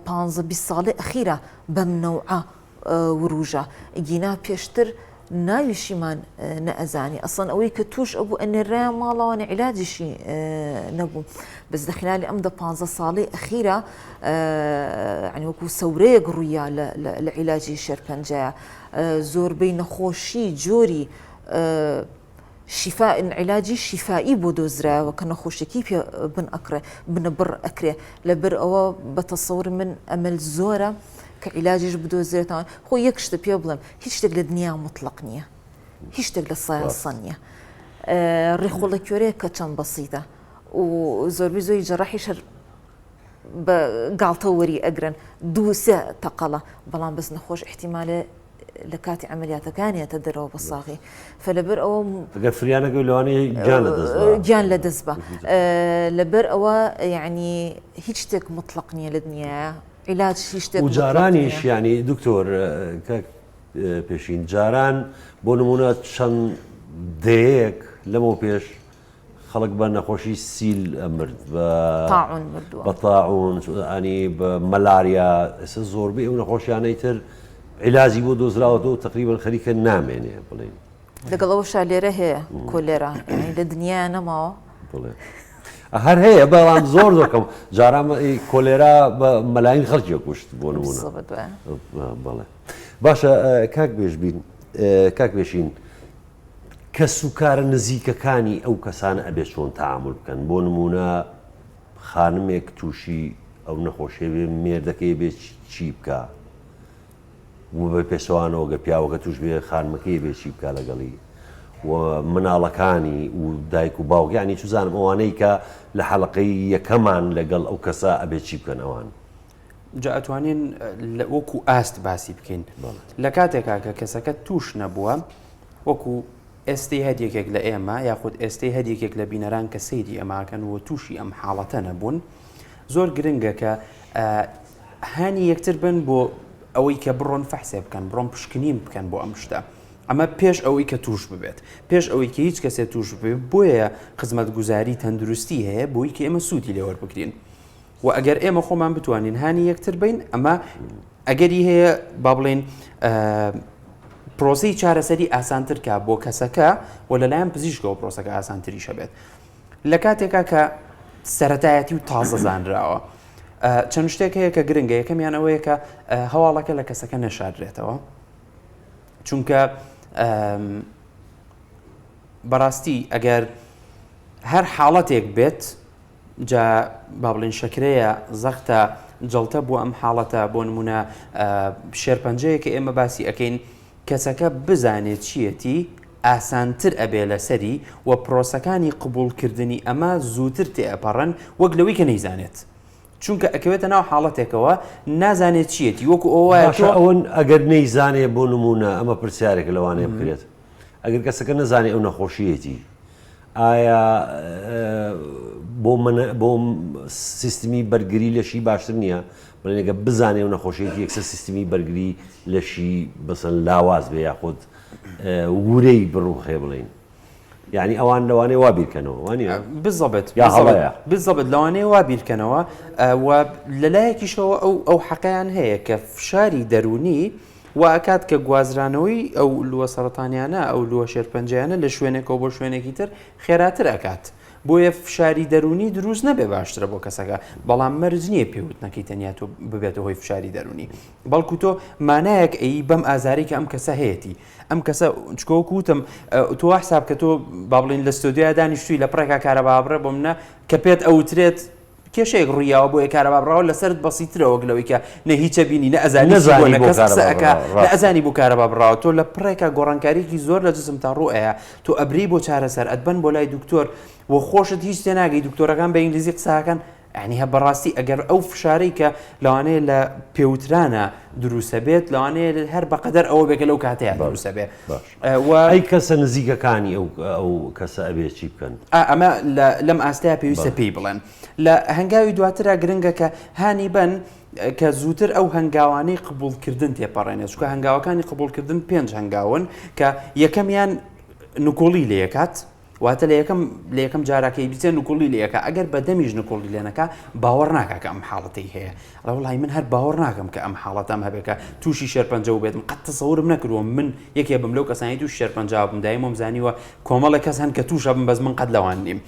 پانزە 20 ساڵەی ئەخیرا بەم نەوعە وروژا گینا پێشتر ناویشیمان نەئەزانی ئەسڵەن ئەوەی کە توش ئەبوو ئەنێرایە ماڵەوە عیلاجیشی نەبوو بەس لە خلالی ئەم دە پانزە ساڵەی ئەخیرا یعنی وەکو سەورەیەک ڕوویا لە عیلاجی شێرپەنجەیە زۆربەی نەخۆشی جۆری شیفا عیلاجی شیفایی بۆ دۆزرایەوە کە نەخۆشیەکەی پێ بن ئەکڕێ بنەبڕ ئەکرێ لەبەر ئەوە بە تەسەوری من ئەمەل زۆرە کە عیلاجیش بدۆزرێتەوە خۆ یەک شتە پێ بڵێم هیچ شتێک لە دنیا مطلق نییە هیچ شتێک لە سایە سە نییە ڕیخۆڵە کوێرەیە کە چەند بەسیتە و زۆربەی زۆری جەڕاحی شەر بە گاڵتە وەری ئەگرن دوو سێ تەقەڵە بەڵام بەس نەخۆش احتیمالێ لە کاتی عەمەلیاتەکانیەتە دەرەوە بە ساغی فلەبەر ئەوە گەر فریا نەکەوی لەوانەیە گیان لە دەست با گیان لە دەست بە لەبەر ئەوە یعنی هیچ شتێک مطلق نییە لە دنیاە عیلاج هیچ شتێک و جارانیش یعنی دکتۆر کاک پێشین جاران بۆ نمونە چەند دەیەک لەمەو پێش خەڵک بە نەخۆشی سیل ئەمرد بە تاعون مردووە بە تاعون ئەنی بە مەلاریا ئێستا زۆربەی ئەو نەخۆشیانەی تر عیلاجی بۆ دۆزراوەتەوە تقریبا خەریکە نامێنێ بڵێن لەگەڵ ئەوەشا لێرە هەیە کۆلێرا یانی لە دنیا نەماوە بڵێ هەر هەیە بەڵام زۆر زۆر کەم جاران کۆلێرا بە مەلاین خەڵکی کوشت بۆ نمونە بەڵێ باشە کاک بێژبین کاک بێشین کەسوکارە نزیکەکانی ئەو کەسانە ئەبێ چۆن تەعامول بکەن؟ بۆ نموونە خانمێک تووشی ئەو نەخۆشیە بێ مێردەکەی بێ چی بکا؟ و بە پێچەوانەوە گەر پیاوەکە تووش بێ خانمەکەی بێ چی بکا لەگەڵی و مناڵەکانی و دایک و باوک یعنی چزانم ئەوانەی کە لە حەڵقەی یەکەمان لەگەڵ ئەو کەسە ئەبێ چی بکەن ئەوان جا ئەتوانین وەکو ئاست باسی بکەین لە کاتێکا کە کەسەکە توش نەبووە وەکو ئێستەی هەر یەکێک لە ئێمە یاخود ئێستەی هەر یەکێک لە بینەران کە سەیری ئەماکەن و تووشی ئەم حاڵەتە نەبوون زۆر گرنگە کە هانی یەکتر بن بۆ ئەوەی کە بڕۆن فەحسێ بکەن بڕۆن پشکنین بکەن بۆ ئەم شتە ئەمە پێش ئەوەی کە توش ببێت پێش ئەوەی کە هیچ کەسێ توش ببێت بۆیە خزمەتگوزاری تەندروستی هەیە بۆی کە ئێمە سوودی لێوەربگرین و ئەگەر ئێمە خۆمان بتوانین هانی یەکتر بین ئەمە ئەگەری هەیە با بڵێین. پرۆسەی چارەسەری ئاسانتر کا بۆ کەسەکە و لەلایەن پزیشکەوە پرۆسەکە ئاسانتریش هەبێت لە کاتێکا کە سەتایەتی و تازە زانراوە. چەند شتێک هەیە کە گرنگە یەکەمیان ئەوەیە کە هەواڵەکە لە کەسەکە نەشاردرێتەوە چونکە بەڕاستی ئەگەر هەر حاڵەتێک بێت جا با بڵێین شەکرەیە، زەختە، جەڵتە بووە ئەم حاڵەتە، بۆ نموونە شێرپەنجەیە کە ئێمە باسی ئەکەین، کەسەکە بزانێ چییەتی ئاسانتر ئەبێ لەسەری و پرۆسەکانی قبوڵکردنی ئەمە زووتر تێئەپەڕن وەک لەوەی کە نەیزانێت. چونکە ئەکەوێتە ناو حاڵەتێکەوە نازانێت چییەتی وەکو ئەوە وایە باشە تۆ ئەوە ئەگەر نەیزانێ بۆ نموونە ئەمە پرسیارێکە لەوانەیە بکرێت ئەگەر کەسەکە نەزانێ ئەو نەخۆشییەتی ئایا بۆ بۆ سیستمی بەرگری لەشی باشتر نییە بڵێن ئەگەر بزانێ و نەخۆشیەتی یەکسەر سیستمی بەرگری لەشی بەسەن لاواز بێ یاخود ورەی بڕوخێ بڵین یعنی ئەوان لەوانەیە وا بیرکەنەوە وانە بزەبت یا هەڵەیە بزەبت لەوانەیە وا بیرکەنەوە و لەلایەکیشەوە ئەو ئەو حەقیان هەیە کە فشاری دەرونی وا ئەکات کە گوازرانەوەی ئەو لووە سەرەتانیانە، ئەو لووە شێرپەنجەیانە لە شوێنێکەوە بۆ شوێنێکی تر خێراتر ئەکات. بۆیە فشاری دەروونی دروست نەبێ باشترە بۆ کەسەکە، بەڵام مەرج نییە پێوتنەکەی تەنیا تۆ ببێتە هۆی فشاری دەروونی. بەڵکو تۆ مانایەک ئەیی بەم ئازارەی کە ئەم کەسە هەیەتی. ئەم کەسە چکۆ وەکو وتم تۆ وا حساب کە تۆ با بڵێین لە ستۆدیۆیا دانیشتووی لە پڕێکا کارەبا بڕێ بۆ منە کە پێت ئەوترێت کێشەیەک ڕوویاوە بۆیە کارەبا بڕاوە لەسەرت بەسیترە وەک لەوەی کە نە هیچە بینی نە ئەزانی چی بووە نە کەس قسە ئەکا نە ئەزانی بۆ کارەبا بڕاوە تۆ لە پڕێکا گۆڕانکاریەکی زۆر لە جسمتا ڕوو ئەیا تۆ ئەبرێی بۆ چارەسەر ئەتبەن بۆ لای دکتۆر و خۆشت هیچ تێناگەی دکتۆرەکان بە ئینگلیزی قسە ئەکەن یعنی هە بەڕاستی ئەگەر ئەو فشارەی کە لەوانەیە لە پێوترانە دروستە بێت لەوانەیە هەر بەقەدەر ئەوە بێت کە لەو کاتەیە دروستە بێ و ئەی کەسە نزیکەکانی ئەو ئەو کەسە ئەبێ چی بکەن؟ ئا ئەمە لە لەم ئاستەیا پێویستە پێی بڵێن. لە هەنگاوی دواترا گرنگە کە هانی بەن کە زووتر ئەو هەنگاوانەی قبوڵکردن تێپەڕێنێت، چونکە هەنگاوەکانی قبوڵکردن پێنج هەنگاون کە یەکەمیان نکوڵی لێکات، واتە لە یەکەم لە یەکەم جارا کە ئیبلیسە نکوڵی لێ ئەکا ئەگەر بە دەمیش نکوڵی لێ نەکا باوەڕ ناکا کە ئەم حاڵەتەی هەیە ئەڵێ وەڵی من هەر باوەڕ ناکەم کە ئەم حاڵەتەم هەبێ کە تووشی شێرپەنجە بووبێتم قەت تەسەورم نەکردووە من یەکێ بم لەو کەسانی تووشی شێرپەنجە بووم دایم وەم زانیوە کۆمەڵێک کەس هەن کە تووشە بم بەس من قەت لەوان نیم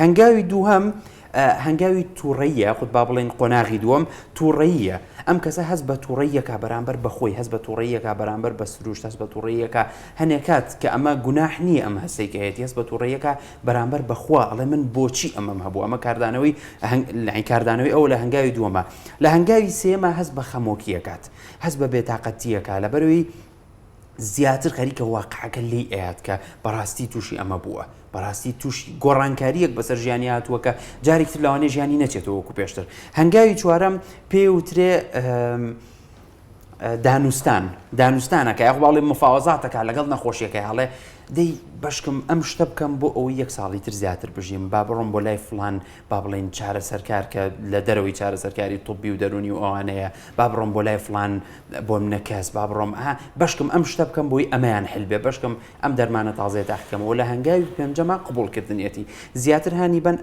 هەنگاوی دووهەم هەنگاوی تووڕەییە خود با بڵێین قۆناغی دووەم تووڕەییە ئەم کەسە هەست بە تووڕەییەکە بەرامبەر بە خۆی هەست بە تووڕەییەکە بەرامبەر بە سروشت هەست بە تووڕەییەکە هەنێک کات کە ئەمە گوناح نییە ئەم هەستەی کە هەیەتی هەست بە تووڕەییەکە بەرامبەر بە خوا ئەڵێ من بۆچی ئەمەم هەبوو ئەمە کاردانەوەی کاردانەوەی ئەو لە هەنگاوی دووەمە لە هەنگاوی سێمە هەست بە خەمۆکیەکات هەست بە بێتاقەتیەکە لەبەرەوەی زیاتر خەریکە واقعەکە لێی ئەیات کە بەڕاستی تووشی ئەمە بووە بەڕاستی تووشی گۆڕانکاریەک بەسەر ژیانی هاتووە کە جارێکی تر لەوانەیە ژیانی نەچێتەوە وەکو پێشتر هەنگاوی چوارەم پێوترێ دانوستان دانوستانەکە یاخ باڵێ مفاوەزاتەکە لەگەڵ نەخۆشیەکەی هەڵێ دەی بەشکم ئەم شتە بکەم بۆ ئەوەی یەک ساڵی تر زیاتر بژیم با بڕۆم بۆ لای فلان با بڵێین چارەسەرکار کە لە دەرەوەی چارەسەرکاری طبی و دەرونی و ئەوانەیە با بڕۆم بۆ لای فلان بۆ منە کەس با بڕۆم ئا بەشکم ئەم شتە بکەم بۆی ئەمەیان حل بێ بەشکم ئەم دەرمانە تازەیە تاقیکەمەوە لە هەنگاوی پێنجەما قبوڵکردنیەتی زیاتر هانی بەن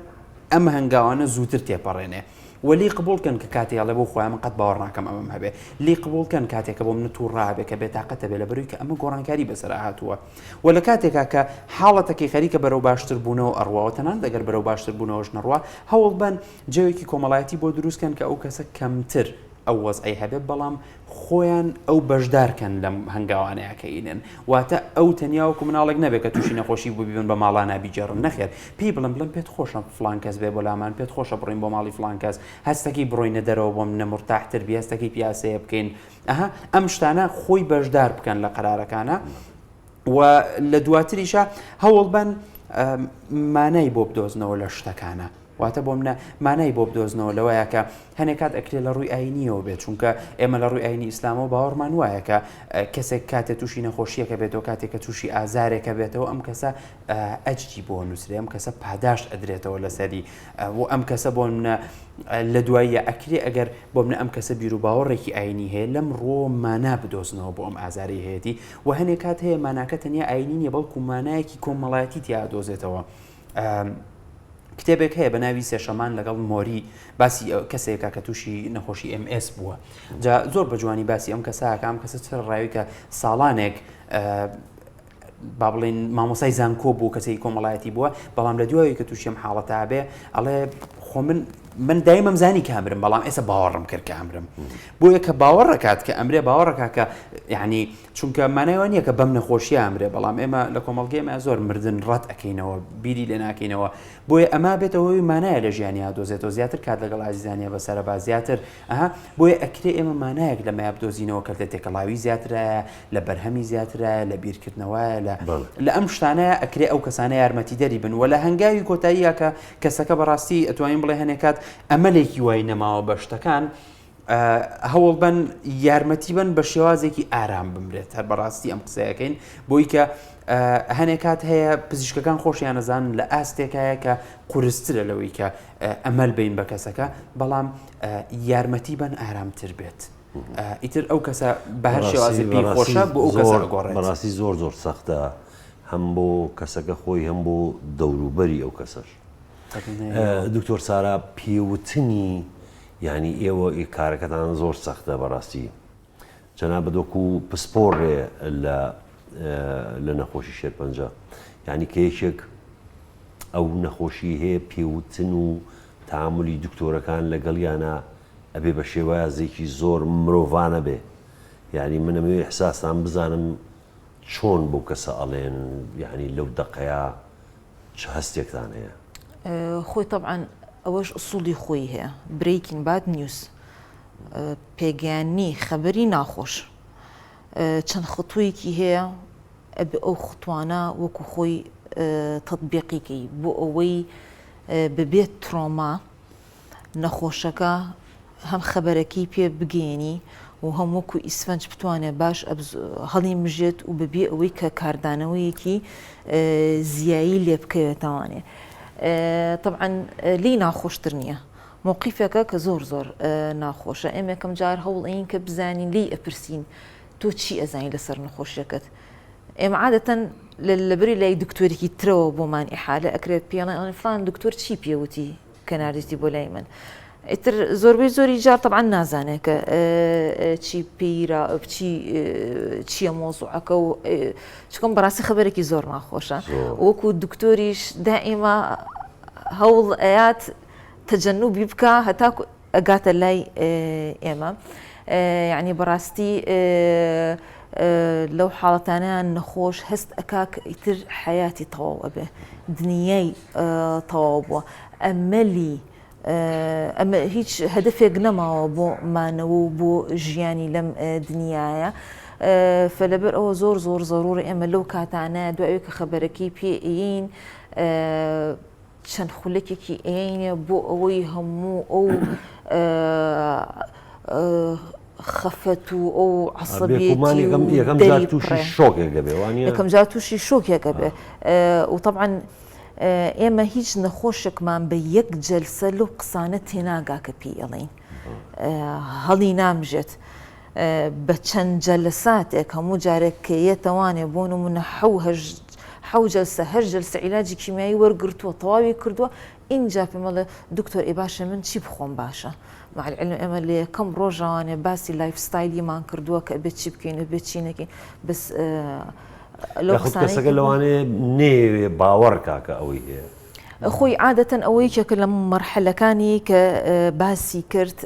ئەم هەنگاوانە زووتر تێپەڕێنێ وە لێی قبوڵ کەن کە کاتێ ئەڵێ بۆ خوایە من قەت باوەڕ ناکەم ئەمەم هەبێ لێی قبوڵ کەن کاتێک کە بۆ منە تووڕە ئەبێ کە بێتاقەتە بێ لەبەرەوەی کە ئەمە گۆڕانکاری بەسەرا هاتووە وە لە کاتێکا کە حاڵەتەکەی خەریکە بەرەو باشتر بوونەوە ئەڕوا و تەنانەت ئەگەر بەرەو باشتر بوونەوەش نەڕوا هەوڵ بەن جەوێکی کۆمەڵایەتی بۆ دروست کەن کە ئەو کەسە کەمتر ئەو وەزعەی هەبێ بەڵام خۆیان ئەو بەشدار کەن لەم هەنگاوانەیا کە ئینن واتە ئەو تەنیا وەکو مناڵێک نەبێ کە تووشی نەخۆشی بوو بیبن بە ماڵانا بیگێڕن نەخێر پێی بڵێن بڵێن پێت خۆشە فڵان کەس بێ بۆ لامان پێت خۆشە بڕۆین بۆ ماڵی فڵان کەس هەستەکەی بڕۆینە دەرەوە بۆم نە مورتاحتر بی هەستەکەی پیاسەیە بکەین ئەها ئەم شتانە خۆی بەشدار بکەن لە قەرارەکانە و لە دواتریشە هەوڵ بەن مانای بۆ بدۆزنەوە لە شتەکانە واتە بۆ منە مانای بۆ بدۆزنەوە لەوەیە کە هەنێک کات ئەکرێ لە ڕووی ئاینیەوە بێت چونکە ئێمە لە ڕووی ئاینی ئیسلامەوە باوەڕمان وایە کە کەسێک کاتێ تووشی نەخۆشیەکە بێتەوە کاتێک کە تووشی ئازارێکە بێتەوە ئەم کەسە ئەجری بۆ نووسرێ ئەم کەسە پاداشت ئەدرێتەوە لەسەری و ئەم کەسە بۆ منە لە دواییە ئەکرێ ئەگەر بۆ منە ئەم کەسە بیر و باوەڕێکی ئاینی هەیە لەم ڕۆ مانا بدۆزنەوە بۆ ئەم ئازاری هەیەی و هەنێک کات هەیە ماناکە تەنیا ئاینی نیە بەڵکو مانایەکی کۆمەڵایەتی تیا دۆزێتەوە. کتێبێک هەیە بە ناوی سێشەمان لەگەڵ مۆری باسی کەسێکە کە تووشی نەخۆشی MS بووە جا زۆر بە جوانی باسی ئەم کەساکە ئەم کەسە چ ڕاوی کە ساڵانێک با بڵێن مامۆسای زانکۆ بوو کەسێکی کۆمەڵایەتی بووە بەڵام لە دوایی کە تووشی ئەم حاڵەتە بێ ئەڵێ خۆ من من دایمەم زانی کە ئەمرم بەڵام ئێستا باوەڕم کرد کە ئەمرم بۆیە کە باوەڕەکات کە ئەمرێ باوەڕەکە کە یعنی چونکە مانای وانە کە بەم نەخۆشیە ئەمرێ بەڵام ئێمە لە کۆمەڵگەی ئێمە زۆر مردن ڕەت ئەەکەینەوە بیری لێ ناکەینەوە بۆیە ئەما بێتەوەی مانایە لە ژیانی دۆزێتەوە زیاتر کات لەگەڵ ئازیزانە بەسەرە با زیاتر ئەها بۆیە ئەکرێ ئێمە مانایەک لەمەیا بدۆزینەوە کە لە تێکەڵاوی زیاترایە لە بەرهەمی زیاترایە لە بیرکردنەوەیە لە لە ئەم شتانەیە ئەکرێ ئەو کەسانە یارمەتیدەری بن وە لە هەنگاوی کۆتاییە کە کەسەکە بەڕاستی ئەتوانین بڵێ هەنێک کات ئەمەلێکی وای نەماوە بە شتەکان هەوڵ بن یارمەتی بن بە شێوازێکی ئارام بمرێت هەر بەڕاستی ئەم قسەیەکەین بۆی کە هەنێک کات هەیە پزیشکەکان خۆشیان نەزانن لە ئاستێکایە کە قورسترە لەوەی کە ئەمەل بین بە کەسەکە بەڵام یارمەتی بن ئارامتر بێت ئیتر ئەو کەسە بە هەر شێوازی پێی خۆشە بۆ ئەو کەسە ئەگۆڕێت. بەڕاستی زۆر زۆر سەختە هەم بۆ کەسەکە خۆی هەم بۆ دەوروبەری ئەو کەسەش. دکتۆر سارا پێوتنی یانی ئێوە کارەکەتان زۆر سەختە بەڕاستی جەنابت وەکو پسپۆڕێ لە لە نەخۆشی شێرپەنجە یعنی کە یەکێک ئەو نەخۆشی هەیە پێوتن و تعاملی دکتۆرەکان لەگەڵیانە ئەبێ بە شێوازێکی زۆر مرۆڤانە بێ یانی من ئەمەوێ ئیحساستان بزانم چۆن بەو کەسە ئەڵێن یانی لەو دەقەیا چ هەستێکتان هەیە؟ خۆی تەبعەن ئەوەش ئسوڵی خۆی هەیە breaking bad news پێگەیاندنی خەبەری ناخۆش چەند خطوەیەکی هەیە ئەبێ ئەو خطوانە وەکو خۆی تەتبیقی کەی بۆ ئەوەی بەبێ ترۆما نەخۆشەکە هەم خەبەرەکەی پێ بگەیەنی و هەم وەکو ئیسفەنج بتوانێت باش هەڵیمژێت و بەبێ ئەوەی کە کاردانەوەیەکی زیایی لێ بکەوێتەوانێ طبعا لێی ناخۆشتر نییە مەوقیفێکە کە زۆر زۆر ناخۆشە ئێمە یەکەم جار هەوڵ ئەین کە بزانین لێی ئەپرسین تۆ چی ئەزانی لەسەر نەخۆشیەکەت ئێمە عادەتەن لەبری لای دکتۆرێکی ترەوە بۆمان ئیحالە ئەکرێت پێڵێن فلان دکتۆر چی پێوتی کە ناردیتی بۆ لای من ئیتر زۆربەی زۆری جار طبعا نازانێت کە چی پیرا چی چییە مۆزوعەکە و چکم بەڕاستی خبرێکی زۆر ناخۆشە وەکو دکتۆریش دائیما هەوڵ ئەیات تەجەنوبی بکە هەتاکو ئەگاتە لای ئێمە یعنی بەڕاستی لەو حاڵەتانەیان نەخۆش هەست ئەکا کە ئیتر حەیاتی تەواو ئەبێ دنیای تەواو بووە ئەمەلی ئەمە هیچ هەدەفێک نەماوە بۆ مانەوە و بۆ ژیانی لەم دنیاە فلەبەر ئەوە زۆر زۆر زەرورە ئێمە لەو کاتانە دوای کە خەبەرەکەی پێ ئەیین چەند خولەکێکی ئەیەینێ بۆ ئەوەی هەموو ئەو خەفەت و ئەو عەسەبیەتی و یەکەم جار تووشی شۆکێک دەبێ وانە یەکەم جار تووشی شۆکێک ئەبێ و طبعا ئێمە هیچ نەخۆشێکمان بە یەک جەلسە لەو قسانە تێناگا کە پێی ئەڵێین هەڵی نامژێت بە چەند جەلساتێک هەموو جارێک کە یەتەوانێ بۆ نمونە حەو هەشت حەو جەلسە هەشت جەلسە عیلاجی کیمیایی وەرگرتووە تەواوی کردووە ئینجا پێم ئەڵێ دکتۆر ئێ باشە من چی بخۆم باشە مع العلم ئێمە لە یەکەم ڕۆژەوانێ باسی lifestyle یمان کردووە کە ئەبێت چی بکەین ئەبێت چی نەکەین بەس لەو یاخود قسانەی کەسەکە کە بۆ لەوانەیە نەیەوێ باوەڕ کا کە ئەوەی هەیە. خۆی عادەتەن ئەوە یەکێکە لە مەرحەلەکانی کە باسی کرد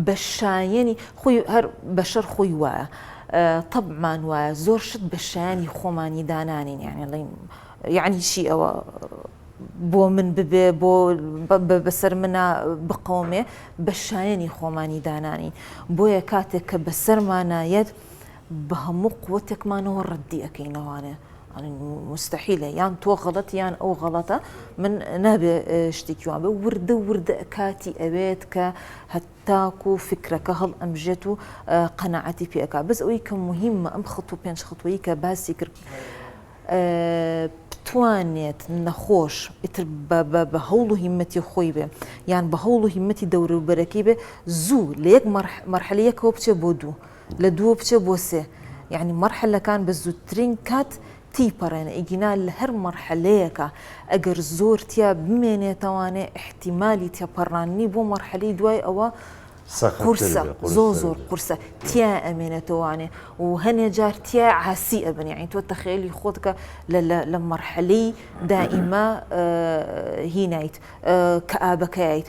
بە شایەنی خۆی هەر بەشەر خۆی وایە تەبمان وایە زۆر شت بە شایانی خۆمانی دانانین یعنی ڵین یعنی چی ئەوە بۆ من ببێ بۆ بەسەر منە بقەومێ بە شایەنی خۆمانی دانانی بۆیە کاتێک کە بەسەرمانایەت بە هەموو قوتێکمانەوە ڕەدی ئەەکەینەوانێ مستحیلە یان تۆ غەڵەت یان ئەو غەڵەتە من نابێ شتێکی وان بێ وردە وردە کاتی ئەوێت کە هەتاکو فکرەکە هەڵ ئەمژێت و قەناعەتی پێ ئەکا بەس ئەوەی کە مهمە ئەم خط و پێنج خطوەی کە باسی کرد بتوانێت نەخۆش ئیتر بە هەوڵ و هیمەتی خۆی بێ یان بە هەوڵ و هیمەتی دەوروبەرەکەی بێ زوو لە یەک مەرحەلە یەکەوە بچێ بۆ دوو لە دووە بچێ بۆ سێ یعنی مەرحەلەکان بە زووترین کات. تیپەڕێنە ئیگینا لە هەر مەرحەلەیەکا ئەگەر زۆر تیا بمێنێتەوانێ ئیحتیمالی تێپەڕاندنی بۆ مەرحەلەی دوای ئەوە قورسە زۆر زۆر قورسە تیا ئەمێنێتەوانێ و هەنێ جار تیا عاسی ئەبن یعنی تۆ تەخەیلی خۆت کە لە مەرحەلەی دائیمە هی نایت کەئابەکەیت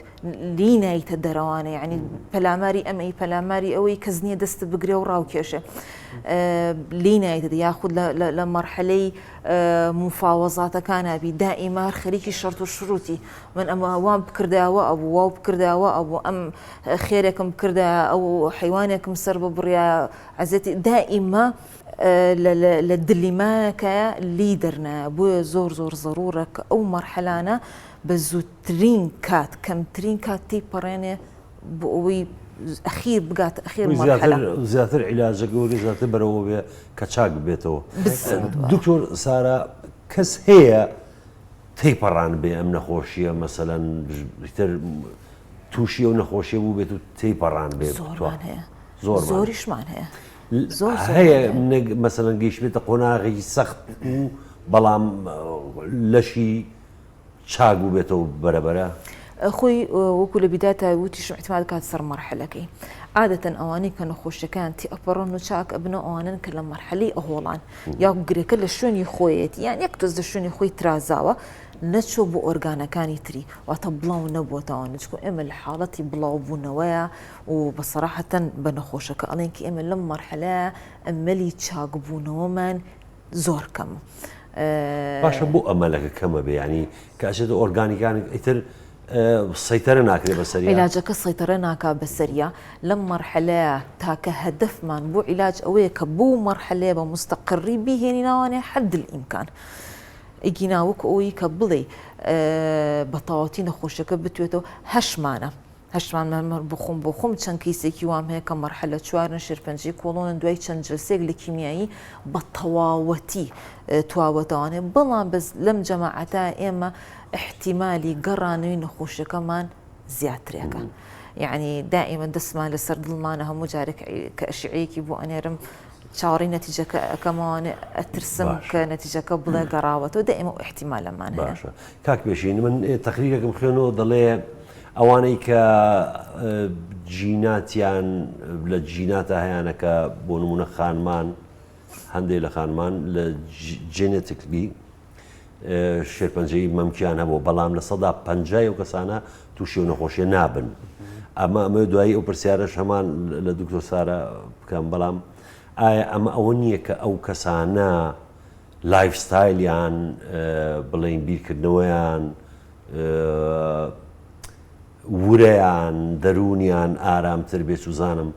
لێی نایتە دەرەوانە یعنی پەلاماری ئەمەی پەلاماری ئەوەی کەس نییە دەست بگرێ و ڕاوکێشێ لێی نایتە یاخود لە مەرحەلەی مفاوەزاتەکانابی دائیما هەر خەریکی شەرت و شروتی من ئەمە وام بکرداوە ئەبوو واو بکرداوە ئەبوو ئەم خێرێکم بکردە ئەو حیوانێکم سەر ببڕیا عزێتی دائیما لە دلیمایەکە لی دەرنایە بۆیە زۆر زۆر زەرورە کە ئەو مەرحەلانە بە زووترین کات کەمترین کات تێیپەڕێنێ بۆ ئەوەی ئەخیر بگاتە ئەخیر مەرحەلە. زیاتر عیلاجەکە وەرگێ زیاتر بەرەوە بێ کە چاک ببێتەوە. دکتۆر سارا کەس هەیە تێیپەڕاندبێ ئەم نەخۆشیە مەسەلەن تر تووشی ئەو نەخۆشیە بوو بێت و تێیپەڕاندبێ؟ زۆرمان هەیە زۆریشمان هەیە هەیە مەسەلەن گەیشتبێتە قۆناغێکی سەخت و بەڵام لەشی چاک بووبێتەوە بەرە بەرە؟ خۆی وەکو لە بیدایەتا وتیشم ئیعتماد بکات سەر مەرحەلەکەی. عادەتەن ئەوانەی کە نەخۆشیەکەیان تێئەپەڕن و چاک ئەبنەوە ئەوانەن کە لە مەرحەلەی ئەهۆڵان یا گرێکە لە شوێنی خۆیەتی یان یەک تۆز لە شوێنی خۆی ترازاوە نەچووە بۆ ئۆرگانەکانی تری واتە بڵاو نەبووەتەوە چونکە ئێمە لە حاڵەتی بڵاوبوونەوەیە و بە سەراحەتەن بە نەخۆشەکە ئەڵێن کە ئێمە لەم مەرحەلەیە ئەمەلی چاکبوونەوەمان زۆر کەم. باشە بۆ ئەمەلەکە کەمە بێ ینی کە ئەچێتە ئۆرگانیکان ئیتر سەیتەرە ناکرێ بەسەریا عیلاجەکە سەیتەرە ناکا بەسەریا لەم مەرحەلەیە تاکە هەدەفمان بۆ عیلاج ئەوەیە کە بۆ مەرحەلەیە بە مستەقڕی بیهێنی ناوانێ حد الامکان ئەگینا وەکو ئەوەی کە بڵێ بە تەواوەتی نەخۆشیەکە بتوێتەوە هەشمانە هەشتمان من بخۆم بۆ خۆم چەند کەیسێکی وام هەیە کە مەرحەلە چوارن شێرپەنجەی کۆڵۆنن دوای چەند جلسەیەک لە کیمیایی بە تەواوەتی تواوەتەوانێ بەڵام بەس لەم جەماعەتە ئێمە احتیمالی گەڕانەوەی نەخۆشیەکەمان زیاترێکە یعنی دائیمە دەستمان لەسەر دڵمانە هەموو جارێک کە ئەشعەیەکی بۆ ئەنێرم چاوەڕێی نەتیجەکە ئەکەمەوانێ ئەترسم کە نەتیجەکە بڵێ گەڕاوەتەوە دە ئێمە ئیحتیمالەمان هەیە. باشە کاک پێشین من تەقریرێکم خوێنەوە دەڵێ ئەوانەی کە جیناتیان لە جیناتە هەیانە کە بۆ نمونە خانمان هەندێک لە خانمان لە genetically شێرپەنجەی مەمکیان هەبوو بەڵام 50% ئەو کەسانە تووشی و نەخۆشیە نابن ئەمە ئەمە دوایی ئەو پرسیارەش هەمان لە دکتۆر سارە بکەم بەڵام ئایا ئەمە ئەوە نییە کە ئەو کەسانە lifestyle یان بڵێین بیرکردنەوەیان ورەیان دەروونیان ئارامتر بێ چوزانم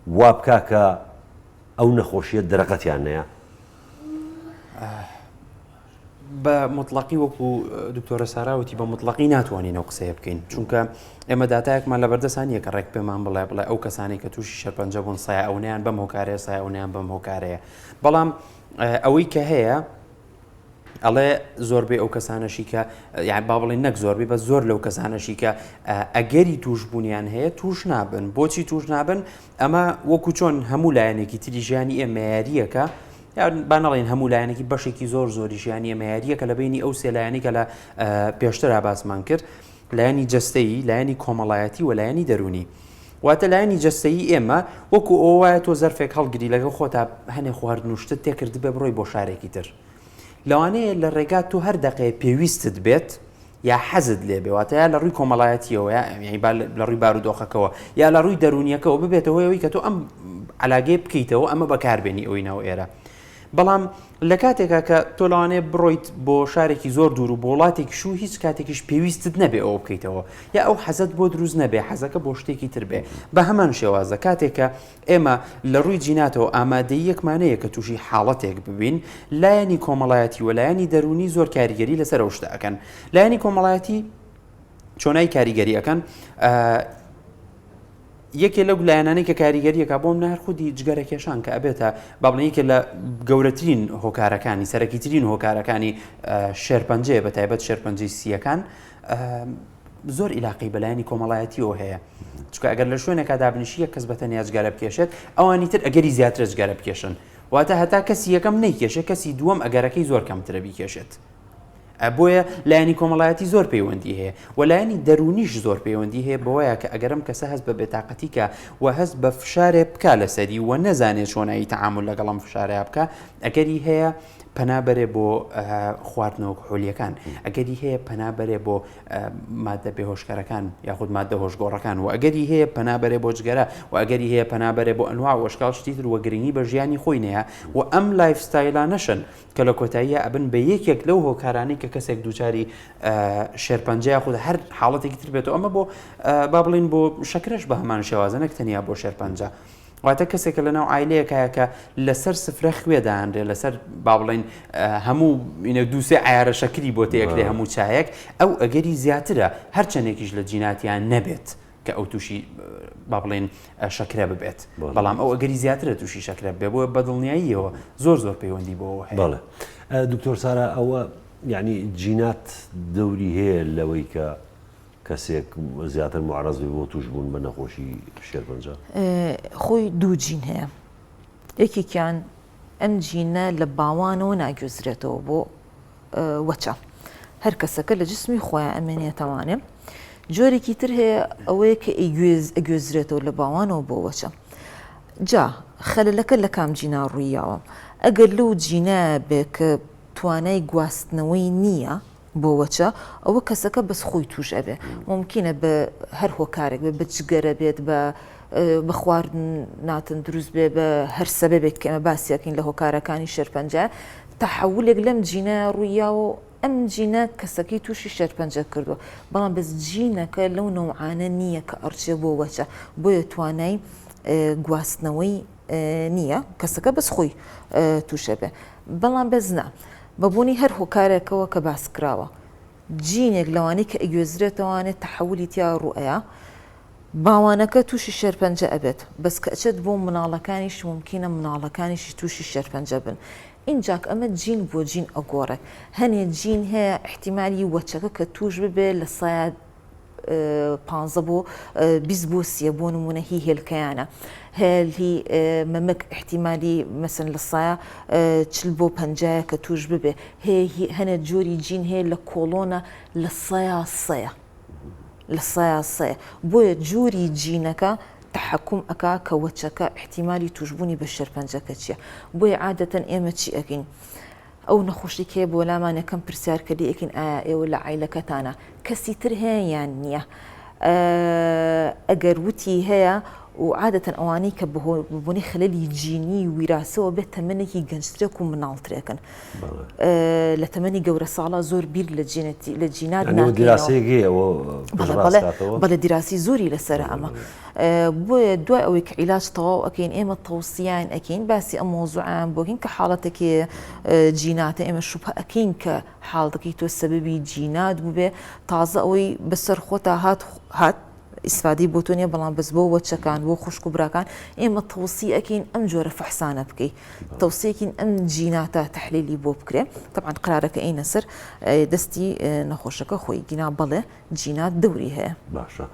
وا بکا کە ئەو نەخۆشیە دەرەقەتیان نەیە؟ بە مطلقی وەکو دکتۆرە سارا وتی بە مطلقی ناتوانین ئەو قسەیە بکەین چونکە ئێمە داتایەکمان لە بەردەسان نییە کە ڕێک پێمان بڵێ بڵێ ئەو کەسانی کە تووشی شێرپەنجە بوون سایە ئەونیان بەم هۆکارەیە سایە ئەونیان بەم هۆکارەیە بەڵام ئەوەی کە هەیە ئەڵێ زۆربەی ئەو کەسانەشی کە یان با بڵێن نەک زۆربەی بە زۆر لەو کەسانەشی کە ئەگەری توشببوونیان هەیە توش نابن بۆچی توش نابن ئەمە وەکو چۆن هەموو لایەنێکی تری ژیانی ئێمە یارییەکە با نەڵێن هەموو لایەنێکی بەشێکی زۆر زۆری ژیانی ئێمە یارییەکە لە بینی ئەو سێ لایەنی کە لە پێشترا باسمان کرد لایەنی جەستەیی لایەنی کۆمەڵایەتی و لایەنی دەروونی واتە لایەنی جەستەیی ئێمە وەکو ئەوە وایە تۆ زەرفێک هەڵگری لەگەڵ خۆتا هەنێ خواردن و شتت تێکردبێ بڕۆی بۆ شارێکی تر لەوانەیە لە ڕێگا تۆ هەر دەقەیە پێویستت بێت یا حەزت لێ بێ واتە یا لە ڕووی کۆمەڵایەتیەوە یا یعنی با لە ڕووی بارودۆخەکەوە یا لە ڕووی دەروونیەکەوە ببێتە هۆی ئەوەی کە تۆ ئەم علاگەی بکەیتەوە ئەمە بەکاربێنی ئەوی ناو ئێرە بەڵام لە کاتێکا کە تۆ لەوانەیە بڕۆیت بۆ شارێکی زۆر دوور و بۆ وڵاتێکیش و هیچ کاتێکیش پێویستت نەبێ ئەوە بکەیتەوە یا ئەو حەزەت بۆ دروست نەبێ حەزەکە بۆ شتێکی تر بێ بە هەمان شێوازە کاتێک کە ئێمە لە ڕووی جیناتەوە ئامادەییەکمان هەیە کە تووشی حاڵەتێک ببین لایەنی کۆمەڵایەتی و لایەنی دەروونی زۆر کاریگەری لەسەر ئەو شتە ئەکەن لایەنی کۆمەڵایەتی چۆنای کاریگەری ئەکەن یەکێ لەو لایەنانەی کە کاریگەریەکە بۆم نە هەر خودی جگەرە کێشان کە ئەبێتە با بڵێین یەکێ لە گەورەترین هۆکارەکانی سەرەکیترین هۆکارەکانی شێرپەنجەیە بە تایبەت شێرپەنجەی سییەکان زۆر ئیلاقی بەلایەنی کۆمەڵایەتیەوە هەیە چونکە ئەگەر لە شوێنێکا دابنیشی یەک کەس بە تەنیا جگەرە بکێشێت ئەوانی تر ئەگەری زیاترە جگەرە بکێشن. واتە هەتا کەسی یەکەم نەیکێشێ کەسی دووەم ئەگەرەکەی زۆر کەمترە بیکێشێت. بۆیە لایەنی کۆمەڵایەتی زۆر پەیوەندی هەیە و لایەنی دەروونیش زۆر پەیوەندی هەیە بەوەیە کە ئەگەر ئەم کەسە هەست بە بێتاقەتی کا و هەست بە فشارێ بکا لەسەری و نەزانێ چۆنایی تەعامول لەگەڵ ئەم فشارەیا بکا ئەگەری هەیە پەنا بەرێ بۆ خواردنەوە کحولیەکان ئەگەری هەیە پەنا بەرێ بۆ مادە بێهۆشکەرەکان یاخود مادە هۆشگۆڕەکان و ئەگەری هەیە پەنا بەرێ بۆ جگەرە و ئەگەری هەیە پەنا بەرێ بۆ ئەنوا و ئەشکال شتی تر و گرنگی بە ژیانی خۆی نەیە و ئەم lifestyle انەشن کە لە کۆتاییە ئەبن بە یەکێک لەو هۆکارانەی کە کەسێک دووچاری شێرپەنجە یاخود هەر حاڵەتێکی تر بێتەوە ئەمە بۆ با بڵین بۆ شەکرەش بە هەمان شێوازە نەک تەنیا بۆ شێرپەنجە. واتە کەسێکە لە ناو عایلەیەکایە کە لەسەر سفرە خوێ دانرێ لەسەر با بڵین هەموو ئینە دووسێ عیارە شەکری بۆ تێکرێ هەموو چایەک ئەو ئەگەری زیاترە هەرچەندێکیش لە جیناتیان نەبێت کە ئەو تووشی با بڵێن شەکرە ببێت بەڵام ئەو ئەگەری زیاترە تووشی شەکرە بێ بۆیە بە دڵنیاییەوە زۆر زۆر پەیوەندی بۆەوە هەیە. بەڵێ دکتۆر سارا ئەوە یعنی جینات دەوری هەیە لەوەی کە کەسێک زیاتر معرەز بێ بۆ تووشبوون بە نەخۆشی شێرپەنجە؟ خۆی دوو جین هەیە یەکێکیان ئەم جینە لە باوانەوە ناگوێزرێتەوە بۆ وەچە هەر کەسەکە لە جسمی خۆیان ئەمێنێتەوانێ جۆرێکی تر هەیە ئەوەیە کە ئەیگوێز ئەگوێزرێتەوە لە باوانەوە بۆ وەچە جا خەلەلەکە لە کام جینا ڕوویاوە ئەگەر لەو جینە بێ کە توانای گواستنەوەی نییە بۆ وەچە ئەوە کەسەکە بەس خۆی توش ئەبێ مومکینە بە هەر هۆکارێک بێ بە جگەرە بێت بە بە خواردن ناتەندروست بێ بە هەر سەبەبێک کە ئێمە باسی ئەکەین لە هۆکارەکانی شێرپەنجە تەحەولێک لەم جینە ڕوویاوە و ئەم جینە کەسەکەی تووشی شێرپەنجە کردووە بەڵام بەس جینەکە لەو نەوعانە نییە کە ئەڕچێ بۆ وەچە بۆیە توانای گواستنەوەی نییە کەسەکە بەس خۆی تووشە بێ بەڵام بەس نا بە بوونی هەر هۆکارێکەوە کە باس کراوە جینێک لەوانەی کە ئەگوێزرێتەوانێ تەحەولی تیا ڕووئەیا باوانەکە تووشی شێرپەنجە ئەبێت بەس کە ئەچێت بۆ مناڵەکانیش مومکینە مناڵەکانیشی تووشی شێرپەنجە بن ئینجاک ئەمە جین بۆ جین ئەگۆڕێت هەنێ جین هەیە ئیحتیمالی وەچەکە کە تووش ببێ لە سایە پانزە بۆ 20 بۆ سیە بۆ نمونە هی هێلکەیانە هی مەمک احتیمالی مەسن لە سایە چل بۆ پەنجایە کە توش ببێ هەیە هەنێ جۆری جین هەیە لە کۆڵۆنە لە سەیا سەیە لە سەیا سەیە بۆیە جۆری جینەکە تەحەکوم ئەکا کە وەچەکە احتیمالی توشبوونی بە شێرپەنجەکە چییە بۆیە عادەتەن ئێمە چی ئەکەین ئەو نەخۆشی کێ بۆ لامان یەکەم پرسیار کە لێ ئەکەین ئایا ئێوە لە عایلەکەتانە کەسی تر هەیە یان نییە ئەگەر وتی هەیە و عادەتەن ئەوانەی کە بەبۆنەی خەلەلی جینی ویراسەوە بێت تەمەنێکی گەنجترێک و مناڵترێکن لە تەمەنی گەورە ساڵە زۆر بیر لە جینەتی لە جینات بەڵێ دیراسی زۆری لەسەر ئەمە بۆیە دوای ئەوەی کە عیلاج تەواو ئەەکەین ئێمە تەوسیان ئەەکەین باسی ئەم مۆزوعیان بۆکەین کە حاڵەتێکی جیناتە ئێمە شوبهە ئەەکەین کە حاڵەتەکەی تۆ سەبەبی جینات بووبێ تازە ئەوەی بەسەر خۆتا هات هات ئیسفادەی بۆ تۆ نیە بەڵام بەس بۆ وەچەکان بۆ خوشک و براکان ئێمە تەوسی ئەکەین ئەم جۆرە فەحسانە بکەی تەوسیەکین ئەم جیناتە تحلیلی بۆ بکرێ طبعا قرارەکە ئەینە سەر دەستی نەخۆشەکە خۆی گینا بەڵێ جینات دەوری هەیە. باشە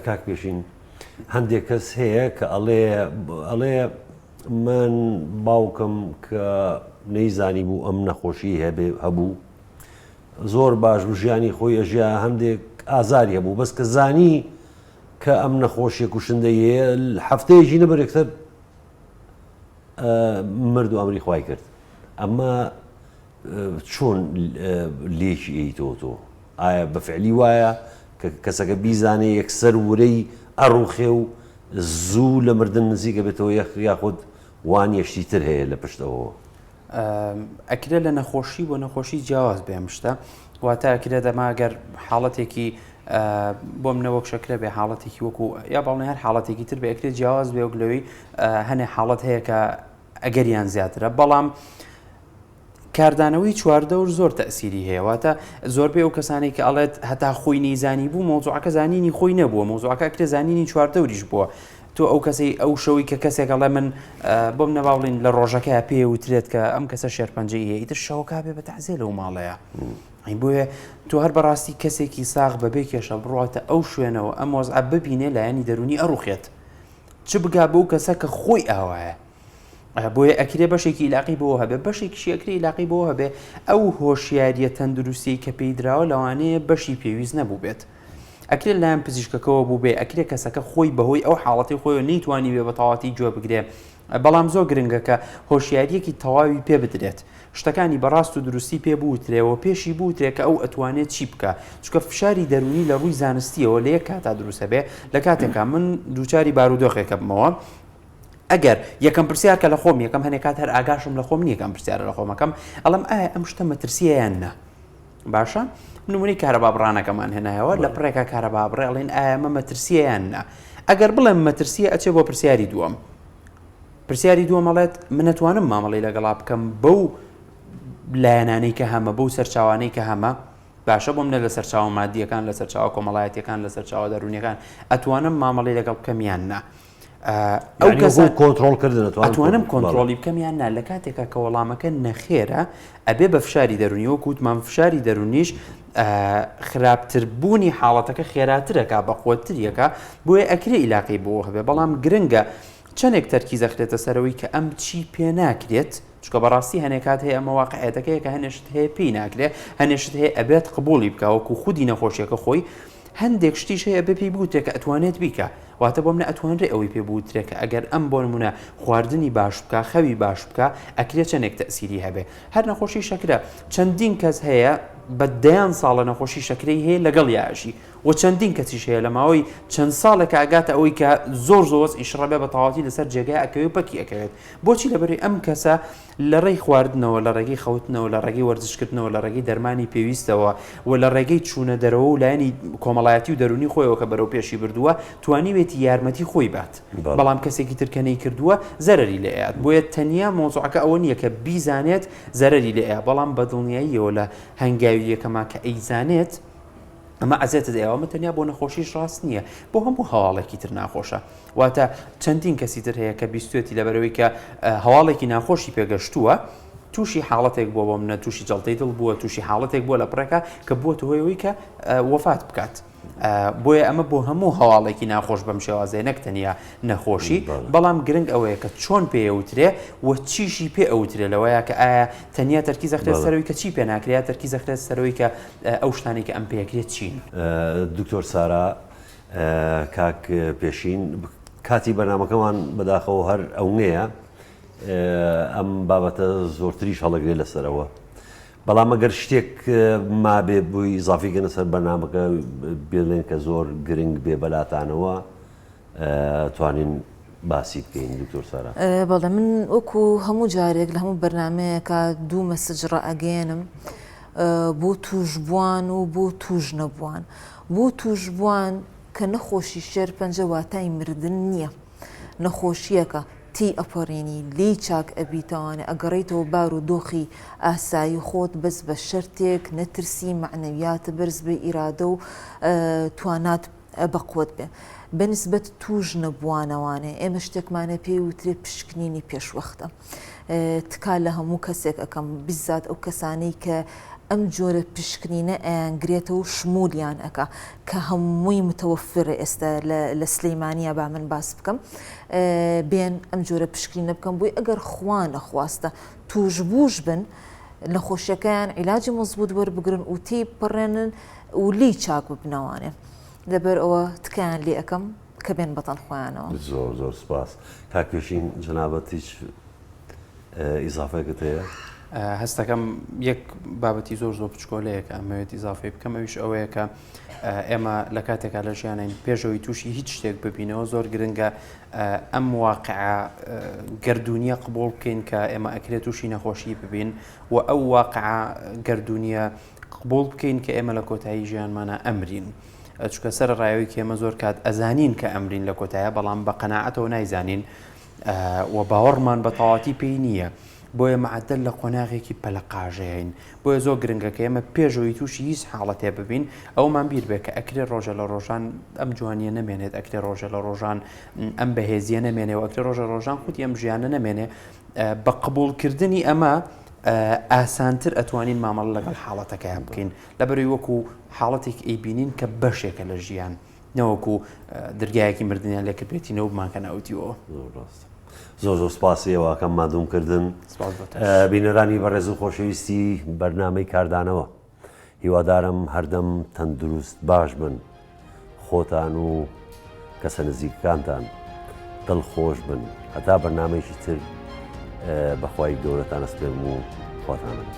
کاک پێشین هەندێک کەس هەیە کە ئەڵێ ئەڵێ من باوکم کە نەیزانی بوو ئەم نەخۆشی هەبێ هەبوو زۆر باش بوو ژیانی خۆی ئەژیا هەندێک ئازاری هەبوو بەس کە زانی کە ئەم نەخۆشیە کوشندەیە هەفتەیەکی نەبەر یەکسەر مرد و ئەمری خوای کرد ئەمە چۆن لێکی ئەیتەوە تۆ ئایا بە فعلی وایە کە کەسەکە بیزانێ یەکسەر ورەی ئەڕوخێ و زوو لە مردن نزیکە بێتەوە یەخ یاخود وانە شتی تر هەیە لە پشت ئەوەوە؟ ئەکرێت لە نەخۆشی بۆ نەخۆشی جیاواز بێ ئەم شتە واتە ئەکرێت ئەمە گەر حاڵەتێکی بۆم نەوەک شەکرە بێ حاڵەتێکی وەکو یا باڵێ هەر حاڵەتێکی تر بێ ئەکرێت جیاواز بێ وەک لەوەی هەنێ حاڵەت هەیە کە ئەگەریان زیاترە بەڵام کاردانەوەی چواردەور زۆر تەسیری هەیە واتە زۆربەی ئەو کەسانێک کە ئەڵێت هەتا خۆی نەیزانی بوو مۆزوعەکە زانینی خۆی نەبووە مۆزوعەکە ئەکرێ زانینی چواردەوریش بووە تۆ ئەو کەسەی ئەو شەوەی کە کەسێک ئەڵێ من بۆم نەبا بڵین لە ڕۆژەکەیا پێ وترێت کە ئەم کەسە شێرپەنجەی هەیە ئیتر شەوەکە بێ بە تەعزیە لەو ماڵەیە ئەی بۆیە تۆ هەر بەڕاستی کەسێکی ساغ بەبێ کێشە بڕاتە ئەو شوێنەوە ئەم وەزعە ببینێ لایەنی دەرونی ئەڕوخێت چ بگا بەو کەسە کە خۆی ئاوایە. بۆیە ئەکرێ بەشێکی ئیلاقی بۆ هەبێ بەشێکیشی ئەکرێ ئیلاقی بۆ هەبێ ئەو هۆشیاریە تەندروستی کە پێی دراوە لەوانەیە بەشی پێویست نەبوو بێت. ئەکرێت لایەن پزیشکەکەەوە بوو بێ ئەکرێ کەسەکە خۆی بەهۆی ئەو حاڵەتی خۆی نەیتوانی بێ بە تەواتی گوێ بگرێ بەڵام زۆر گرنگە کە هۆشیاریەکی تەواوی پێ بدرێت شتەکانی بە ڕاست و دروستی پێ بوترێ و پێشی بوترێ کە ئەو ئەتوانێت چی بکا چونکە فشاری دەروونی لە ڕووی زانستیەوە لە یەک کاتا دروست ئەبێ لە کاتێکا من دووچاری بارودۆخێکە بمەوە ئەگەر یەکەم پرسیار کە لە خۆم یەکەم هەنێک کات هەر ئاگاشم لە خۆم نییە کە ئەم پرسیارە لە خۆمەکەم ئەڵم ئایا ئەم شتە مەترسیە یان نا باشە نمونەی کارەبا بڕانەکەمان هێنایەوە لە پڕێکا کارەبا بڕێ ئەڵێن ئایا ئەمە مەترسیە یان نا ئەگەر بڵێم مەترسیە ئەچێ بۆ پرسیاری دووەم پرسیاری دووەم ئەڵێت من ئەتوانم مامەڵەی لەگەڵا بکەم بەو لایەنانەی کە هەمە بەو سەرچاوانەی کە هەمە باشە بۆم نە لە سەرچاوە مادیەکان لە سەرچاوە کۆمەڵایەتیەکان لە سەرچاوە دەروونیەکان ئەتوانم مامەڵی لەگەڵ بکەم یان نا ئەو کەسە کۆنترۆڵکردن ئەتوانم کۆنترۆڵی بکەم یان نا لە کاتێکا کە وەڵامەکە نەخێرە ئەبێ بە فشاری دەروونی وەکو وتمان فشاری دەروونیش خراپتر بوونی حاڵەتەکە خێراترەکە بەقوەتتریەکە بۆیە ئەکرێ ئیلاقەی بۆ هەبێ بەڵام گرنگە چەندێک تەرکیز ئەخرێتە سەرەوەی کە ئەم چی پێ ناکرێت، چونکە بەڕاستی هەنێ کات هەیە ئەمە واقعیەتەکەیە کە هەنێ شت هەیە پێی ناکرێ، هەنێ شت هەیە ئەبێت قبوڵی بکا وەکو خودی نەخۆشیەکە خۆی، هەندێک شتیش هەیە ئەبێ پێی بوترێ کە ئەتوانێت بیکا، واتە بۆ منە ئەتوانرێ ئەوەی پێ بوترێ کە ئەگەر ئەم بۆ نمونە خواردنی باش بکا خەوی باش بکا ئەکرێ چەندێک تەئسیری هەبێ. هەر نەخۆشی شەکرە چەندین کەس هەیە بە دەیان ساڵە نەخۆشی شەکرەی هەیە لەگەڵیا ئەژی، وە چەندین کەسیش هەیە لە ماوەی چەند ساڵێکا ئەگاتە ئەوەی کە زۆر زۆر وەزعی شڕە بێ بە تەواوەتی لەسەر جێگای ئەکەوێ و پەکی ئەکەوێت بۆچی لەبەرەی ئەم کەسە لە ڕێی خواردنەوە لە ڕێگەی خەوتنەوە لە ڕێگەی وەرزشکردنەوە لە ڕێگەی دەرمانی پێویستەوە و لە ڕێگەی چوونە دەرەوە و لایەنی کۆمەڵایەتی و دەروونی خۆیەوە کە بەرەو پێشی بردووە توانیوێتی یارمەتی خۆی بات بەڵام کەسێکی تر کە نەیکردووە زەرەری لێ ئەیات بۆیە تەنیا مەوزوعەکە ئەوە نییە کە بیزانێت زەرەری لێ ئەیا بەڵام بە دڵنیاییەوە لە هەنگاوی یەکەما کە ئەیزانێت ئەمە ئەزێتت ئەیاوە ئەمە تەنیا بۆ نەخۆشیش ڕاست نییە بۆ هەموو هەواڵێکی تر ناخۆشە واتە چەندین کەسی تر هەیە کە بیستێتی لەبەرەوەی کە هەواڵێکی ناخۆشی پێگەشتووە تووشی حاڵەتێک بووە بۆ منە تووشی جەڵتەی دڵ بووە تووشی حاڵەتێک بووە لە پڕێکە کە بووە هۆیەوەی کە وەفات بکات. بۆیە ئەمە بۆ هەموو هەواڵێکی ناخۆش بەم شێوازەیە نەک تەنیا نەخۆشی بەڵام گرنگ ئەوەیە کە چۆن پێیەوترێ و چیشی پێ ئەوترێ لەوەیە کە ئایا تەنیا تەرکیز ئەخرێت سەرەوەی کە چی پێ ناکرێت یا تەرکیز ئەخرێت سەرەوەی کە ئەو شتانەی کە ئەم پێکرێت چین؟ دکتۆر سارا، کاک پێشین، کاتی بەرنامەکەمان بەداخەوە هەر ئەونەیە، ئەم بابەتە زۆرتریش هەڵەگرێ لەسەرەوە، بەڵام ئەگەر شتێک مابێ بۆی ئیزافی کەنە سەر بەرنامەکە بێڵێن کە زۆر گرنگ بێ بەلاتانەوە توانین باسی بکەین دکتۆر سارا. بەڵێ من وەکو هەموو جارێک لە هەموو بەرنامەیەکا دوو message ڕائەگەیەنم بۆ تووشبووان و بۆ تووش نەبووان بۆ تووشبووان کە نەخۆشی شێرپەنجە واتای مردن نییە نەخۆشییەکە تێی ئەپەڕێنی لێی چاک ئەبیتەوانێ ئەگەڕێیتەوە بار و دۆخی ئاسایی خۆت بەس بە شەرتێک نەترسی مەعنەویاتت بەرز بێ ئیرادە و توانات بەقوەت بێ بە نسبەت تووش نەبووانەوانێ ئێمە شتێکمانە پێی وترێ پشکنینی پێشوەختە تکا لە هەموو کەسێک ئەکەم بیزات ئەو کەسانەی کە ئەم جۆرە پشکنینە ئەیانگرێتەوە شمولیان ئەکا کە هەمووی متەوەفرە ئێستا لە سلەیمانیا با من باس بکەم بێن ئەم جۆرە پشکنینە بکەم بۆی ئەگەر خوا نەخواستە توشبووش بن نەخۆشیەکەیان عیلاجی مەزبوط وەربگرن و تێی پەڕێنن و لێی چاک ببنەوانێ لەبەر ئەوە تکایان لێ ئەکەم کە بێن بەتەن خۆیانەوە. زۆر زۆر سپاس کاک پێشین جەنابت هیچ ئیزافەیەکت هەیە؟ هەستەکەم یەک بابەتی زۆر زۆر بچکۆلەیە کە ئەمەوێت ئیزافەی بکەم ئەویش ئەوەیە کە ئێمە لە کاتێکا لە ژیانین پێشەوەی تووشی هیچ شتێک ببینەوە زۆر گرنگە ئەم واقعە گردردونیە قبول بکەین کە ئێمە ئەکرێت تووشی نەخۆشی ببین و ئەو واقعە گردردونیە قبول بکەین کە ئێمە لە کۆتایی ژیانمانە ئەمرین. چونکە سەر ڕایەوەی کێمە زۆر کات ئەزانین کە ئەمرین لە کۆتایە بەڵام بە قەناعەتەوە نایزانین و باوەڕمان بە تەواتی پێی نییە. بۆیە معدل لە قۆناغێکی پەلەقاژەین بۆیە زۆر گرنگە کە ئێمە پێشەوەی تووشی هیچ حاڵەتێ ببین ئەومان بیر بێ کە ئەکرێ ڕۆژە لە ڕۆژان ئەم جوانیە نەمێنێت ئەکرێ ڕۆژە لە ڕۆژان ئەم بەهێزیە نەمێنێ و ئەکرێ ڕۆژە ڕۆژان خودی ئەم ژیانە نەمێنێ بە قبوڵکردنی ئەمە ئاسانتر ئەتوانین مامەڵە لەگەڵ حاڵەتەکەیان بکەین لەبەرەوەی وەکو حاڵەتێک ئەیبینین کە بەشێکە لە ژیان نەوەکو درگایەکی مردنیان لێکردبێتینەوە بمانکەنە ئەودیوەوە. زۆر ڕاستە. زۆر زۆر سپاسی ئێوە ئەکەم ماندووم کردن. سپاس بۆ تۆش. بینەرانی بەڕێز و خۆشەویستی بەرنامەی کاردانەوە هیوادارم هەردەم تەندروست باش بن خۆتان و کەسە نزیکەکانتان دڵخۆش بن هەتا بەرنامەیەکی تر بەخوای گەورەتان ئەسپێرم و خواتان لەگەڵ.